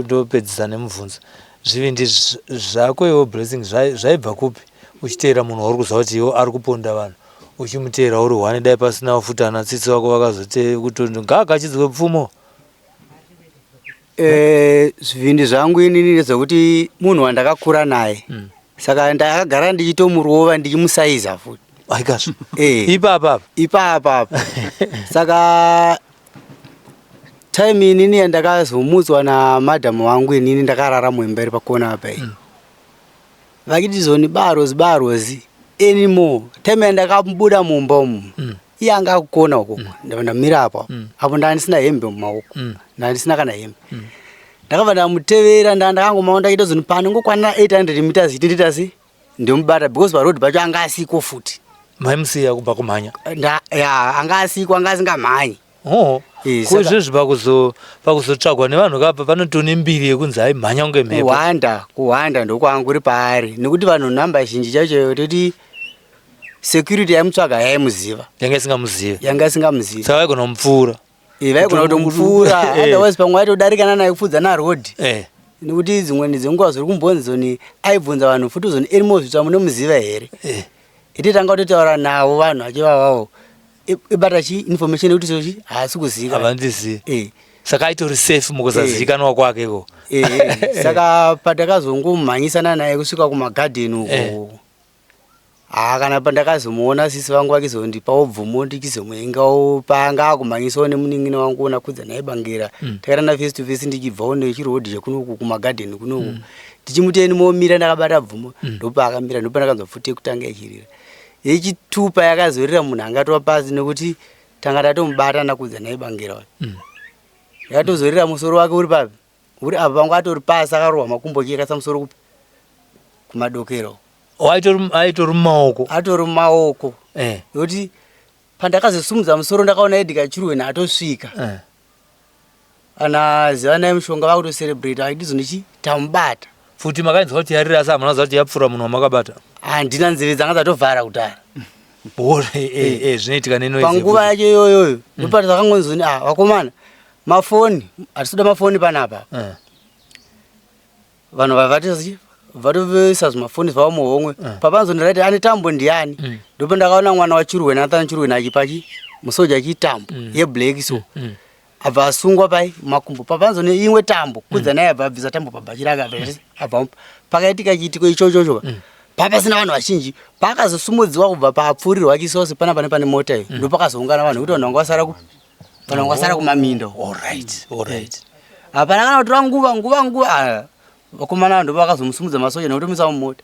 Ndopedzisa nemubvunzo. Zvivindi zvako iwe Blessing zvaibva kupi, uchiteera munhu wauri kuziva kuti iwo ari kuponda vanhu, uchimuteera uri hwani? Dai pasina futi ana tsitsi vako vakazote kuti ngaagachidzwe pfumo. Zvivindi zvangu inini ndezvekuti munhu wandakakura naye, saka ndakagara ndichitomurova, ndichimusaiza futi. Aikazvo? Ipapa apa? Ipapa apa. Saka time inini yandakazomutswa namadhamu wangu, inini ndakarara muimba iri pakona apa iyi, vachiti zoni barozi barozi anymore. Time yandakabuda mumba umu, iye anga akukona ukoko, ndabva ndamira apo apo, ndaa ndisina hembe mumaoko, ndaa ndisina kana hembe. Ndakabva ndamutevera, ndaa ndakangomaona ndachiita zoni panongokwana 800 meters chiti nditasi ndomubata, because paroad pacho anga asiko futi. Maimusiya kubva kumhanya? Ya, anga asiko, anga asingamhanyi. Oh. Ko izvezvi pakuzotsvagwa nevanhu kapa panotone mbiri yekunzi aimhanya kunge mhepo. Kuhwanda, kuhwanda ndokwangu kuri paari, nekuti vanhu namba zhinji chacho toti security yaimutsvaga yaimuziva? Yanga isingamuzivi. Yanga isingamuzivi. Saka vaigona kumupfuura? Vaigona kutomupfuura, otherwise pamwe vaitodarikana naye kupfuudza naroad, nekuti dzimweni dzenguva zviri kumbonzoni aibvunza vanhu futi uzoni Anymore Zvitsva munomuziva here? Iti tanga kutotaura navo vanhu vachivavavo ibata chi information yekuti sochi haasi kuziva. Havandizivi. Saka aitori safe mukusazivikanwa kwake ko. Saka patakazongomhanyisana naye kusvika kumagadheni uko, haa, kana pandakazomuona sisi vangu vakizondipawo bvumo ndichizomuengawo paanga akumhanyisawo nemunin'ina wangu ona kudza naye bangira. Takaitana face to face, ndichibvawo nechirodhi chekunoku kumagadheni kunoku, ndichimuti momira, ndakabata bvumo. Ndopaakamira, ndopandakanzwa pfuti yekutanga ichirira, yechitupa yakazorira, munhu angatova pasi, nekuti tanga tatomubata nakudza naye bangira uyu. Yakatozorira musoro wake uri papi, uri apa, pangu atori pasi, akarohwa makumbo chikasa musoro kupi, kumadokero. Oh, aitori mumaoko? Atori mumaoko. Nekuti pandakazosumudza musoro ndakaona Edgar Chirweni atosvika. Ana ziva naye mushonga vakutocelebrate, achiti tamubata. Futi makainzwa kuti yarira, asi hamuna kuziva kuti yapfuura munhu wamakabata? Handina, nzeve dzanga dzatovhara kudhara. Zvinoitika nenoise. Panguva yacho iyoyoyo ndopati takangonzoni, ah, vakomana, mafoni hatisi kuda mafoni panapa. Vanhu vavati vatoisa zvimafoni zvavo muhomwe. Papanzondirati ane tambo ndiani? Ndopa ndakaona mwana waChirweni, Nathan Chirweni, achipachi musoja achitambo yeblack, so abva asungwa pai makumbo. Papanzone imwe tambo kudza naye, abva abvisa tambo pabhachi rake, abva pakaitika chiitiko ichochocho papasina vanhu vazhinji. Paakazosumudziwa kubva paapfuurirwa achisose pana pane mota iyo, ndopakazoungana vanhu, kuti vanhu vanga vasara ku Vanhu vangasara kumaminda. Alright, alright. Hapana kana kutora nguva nguva nguva. Ah, vakomana ndo vakazomusimudza masoja nekutomisa mumota.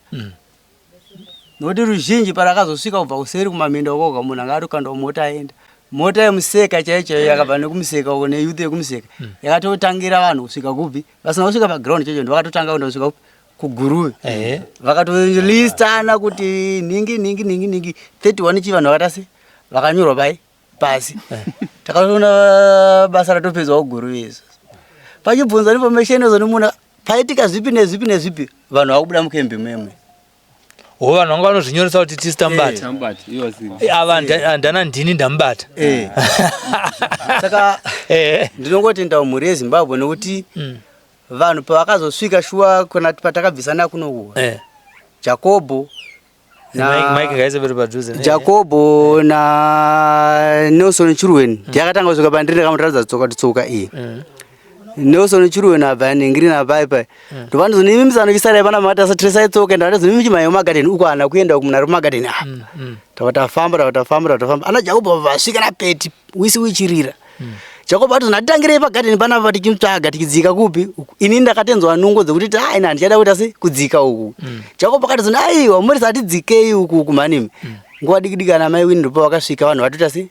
Nokuti ruzhinji parakazosvika kubva kuseri kumaminda ukoka, munhu anga atokandwa mumota aenda. Mota yemuseka chaiyo chaiyo yakabva nekumuseka uko, neyouth yekumuseka yakatotangira vanhu kusvika kupi, vasina kusvika paground chaicho, ndovakatotanga kuenda kusvika kupi, kuGuruve. Vakatolistana kuti nhingi nhingi nhingi nhingi 31 chi, vanhu vakata se vakanyorwa pai pasi. Takatoona basa ratopedzwa kuGuruve izvo. Pachibvunzwa information izvo nemunhu, paitika zvipi nezvipi nezvipi, vanhu vakubuda mukembi memwe. Ho, vanhu vanga vanozvinyoresa kuti tisi tamubata. Tambati iwo asiri. Ava handana, ndini ndamubata. Saka ndinongotenda mhuri yeZimbabwe nekuti vanhu pavakazosvika shuwa kuna patakabvisana kunoku, Jakobho Mike ngaisebere padhuze. Jakobho na Nelson Chirweni ndiyakatanga kusvika pandiri, ndakamuratidza tsoka kuti tsoka iyi. Nelson Chirweni abva nhingirini apai pai, ndovanozonimi musano pana makati asatiresai tsoka, ndavati chimhanya mumagadheni uko, hana kuenda uku, munhu ari mumagadheni apa. Tava tafamba, tava tafamba, tava tafamba, ana Jakobho vasvika napeti wisi wichirira. Jakobho ati natitangirei pagadheni panapa tichimutsvaga tichidzika kupi uku. Ini ndakatenzwa nungo dzekuti ti aina handichada kuita se kudzika uku. Jakobho akati zona aiwa, murisa atidzikei uku uku manimi. Nguva diki diki ana mai Wini ndipo vakasvika, vanhu vatoita se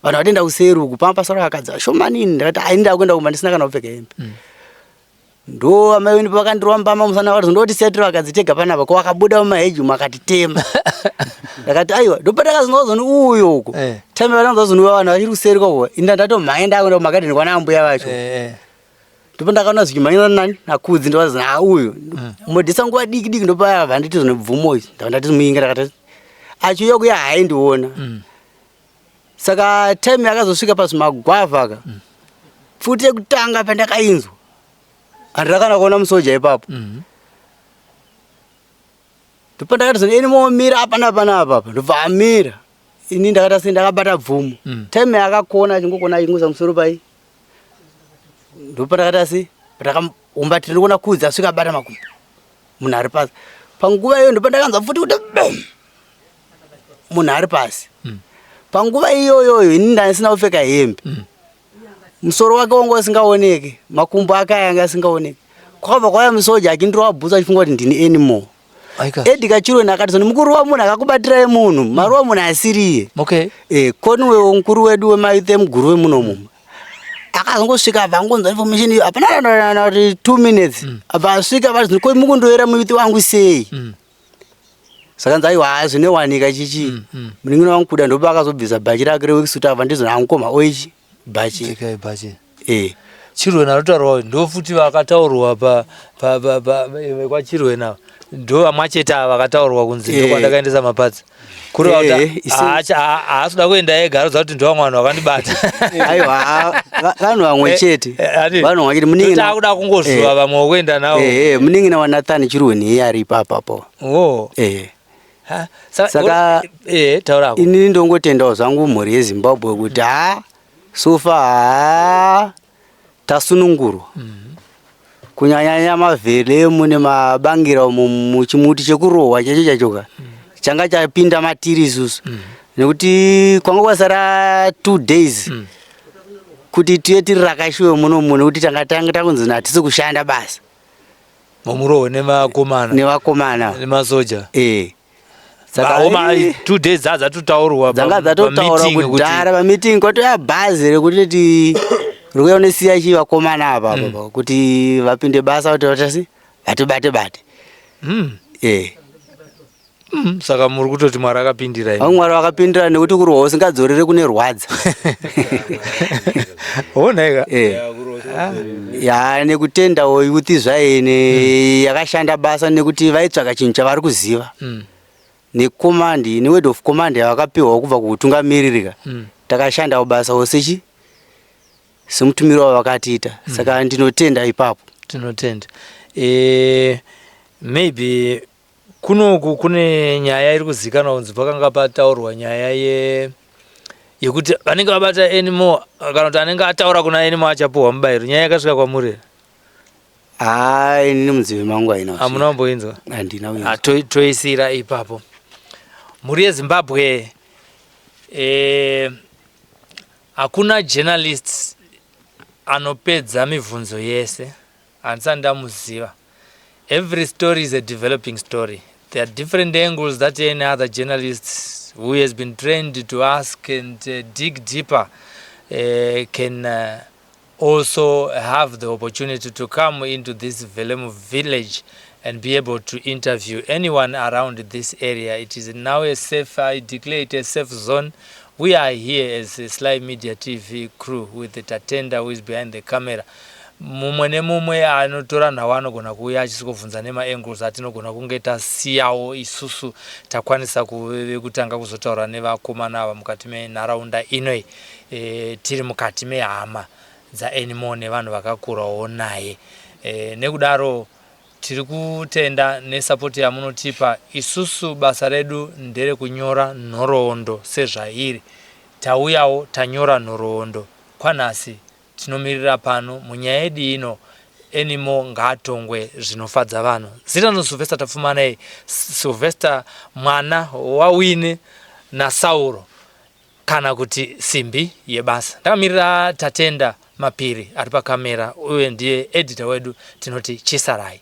vanhu vatoenda kuseri uku, pamba pasara vakadzi vashomanini. Ndakati ai, ndakuenda kumba ndisina kana kupfeka hembe. Ndo amai Wini pavakandirova mbama musana, vakati ndoti setira vakadzi tega panapa, ko vakabuda mumaheji umu akatitema. Ndakati aiwa, ndopandakazonzwa zoni uyo uko. Time vatanzwa zoni vanhu vachiri kuseri kwako, inda ndatomhanya ndakuenda kumagadheni kwana ambuya vacho. Ndipo ndakaona zvichimhanyira nani nakudzi, ndovanzi na uyu modhisa. Nguva diki diki ndopa vanditi zvonebvumo izvi, ndava ndati muyinga, ndakati achiuya kuya haindiona. Saka time yakazosvika pazvimagwavha ka, pfuti yekutanga pandakainzwa, handina kana kuona musoja ipapo. Ndipo ndakati zoni ini momira apana apana apa, ndobva amira. Ini ndakata sei ndakabata bvumo. Time yakakona achingokona achingoisa musoro pai, ndipo ndakata sei ndakaumbatira, ndikuona kudzi asvika abata makumbo, munhu ari pasi. Panguva iyoyo ndipo ndakanzwa pfuti kuti bam, munhu ari pasi. Panguva iyoyoyo ini ndandisina kupfeka hembe. Musoro wake wanga usingaoneki, makumbo ake aya anga asingaoneki. Kwakabva kwauya musoja achindirova bhutsu achifunga kuti ndini Anymore. Aika. Edgar Chirweni akati zoni mukuru wamunhu akakubatirai munhu maruwa munhu asiriye. Koniwewo mukuru wedu wemayouth emuguru wemunomu akazongosvika, abva angonzwa information iyo, hapana kana kuti 2 minutes, abva asvika vati ko mukundoera muyouth wangu sei? Saka nzi aiwa, haa, zvinowanika chichi. Munin'ina wangu kuda ndopa akazobvisa bhachi rake reworksuit, abva ndizona angukoma oichi bhachi. Pfekai bhachi. Eh. Chirwena anotaurwa ndo futi vakataurwa pa kwaChirwena, ndo vamwe chete ava vakataurwa kunzi ndo kwandakaendesa mapadza, kureva kuti haasi kuda kuenda ega, anoziva kuti ndo vamwe vanhu vakandibata. Aiwa, vanhu vamwe chete. Vanhu vamwe chete, munin'ina. Takuda kungozuva vamwe vokuenda navo. Munin'ina waNathan Chirweni iye ari ipapapo. Oh. Ha, Saka taurako. Inini ndongotendawo zvangu mhuri yeZimbabwe kuti ha, so far ha, tasunungurwa, kunyanyanya mavhelemu nemabangira umu muchimuti chekurohwa chacho chachoka changa chapinda matiri isusu, nekuti kwanga kwasara 2 days kuti tiye tiri rakashiwe munomu, nekuti tanga tanga takunzi hatisi kushanda basa. Murohwe nemakomana. Nevakomana. Nemasoja. Saka Vaoma, 2 days dza dzatotaurwa dzanga dzatotaura pameeting kudhara pameeting, kwatoya bhazi rekuti ti rikuya unosiya chi vakomana apa apa kuti vapinde basa, kuti vatasi vatibate bate. Saka muri kutoti Mwari akapindira imi. Mwari vakapindira, nekuti kurohwa usingadzorere kune rwadza. Onaika. Ya, nekutendawo youth zvaine yakashanda basa, nekuti vaitsvaka chinhu chavari kuziva necommand, neword of command yavakapiwawo kubva kuutungamiririka. Takashandawo basa sechi semutumiro wavakatiita, saka ndinotenda ipapo. Tinotenda. Maybe kunoku kune nyaya iri kuzikanwa kunzi pakanga pataurwa nyaya yekuti vanenge vabata Anymore, kana kuti anenge ataura kuna Anymore achapuhwa mubayiro. Nyaya yakasvika kwamuri here? Haa, inini mudzivi mangu haina. Hamuna kumboinzwa? Handina kuinzwa. Ah, toisira ipapo. Mhuri yeZimbabwe, Hakuna journalist anopedza mibvunzo yese, handisati ndamuziva. Every story is a developing story. There are different angles that any other journalist who has been trained to ask and dig deeper can also have the opportunity to come into this Velemu village and be able to interview anyone around this area. It is now a safe, I declare it a safe zone. We are here as a Sly Media TV crew with the Tatenda who is behind the camera. Mumwe nemumwe anotora nhau anogona kuuya achisvikobvunza nemaangles atinogona kunge tasiyawo isusu takwanisa kuve kutanga kuzotaura nevakomana ava mukati menharaunda inoi. Tiri mukati mehama dzaAnymore nevanhu vakakurawo naye. Nekudaro tiri kutenda nesapoti yamunotipa isusu. Basa redu nderekunyora nhoroondo sezvairi. Tauyawo tanyora nhoroondo kwanhasi. Tinomirira pano munyaya yedu ino. Anymore ngaatongwe zvinofadza vanhu. Zita noSylvester Tapfumanei, Sylvester mwana waWine naSauro, kana kuti simbi yebasa. Ndakamirira Tatenda Mapiri ari pakamera, uye ndiye editor wedu. Tinoti chisarai.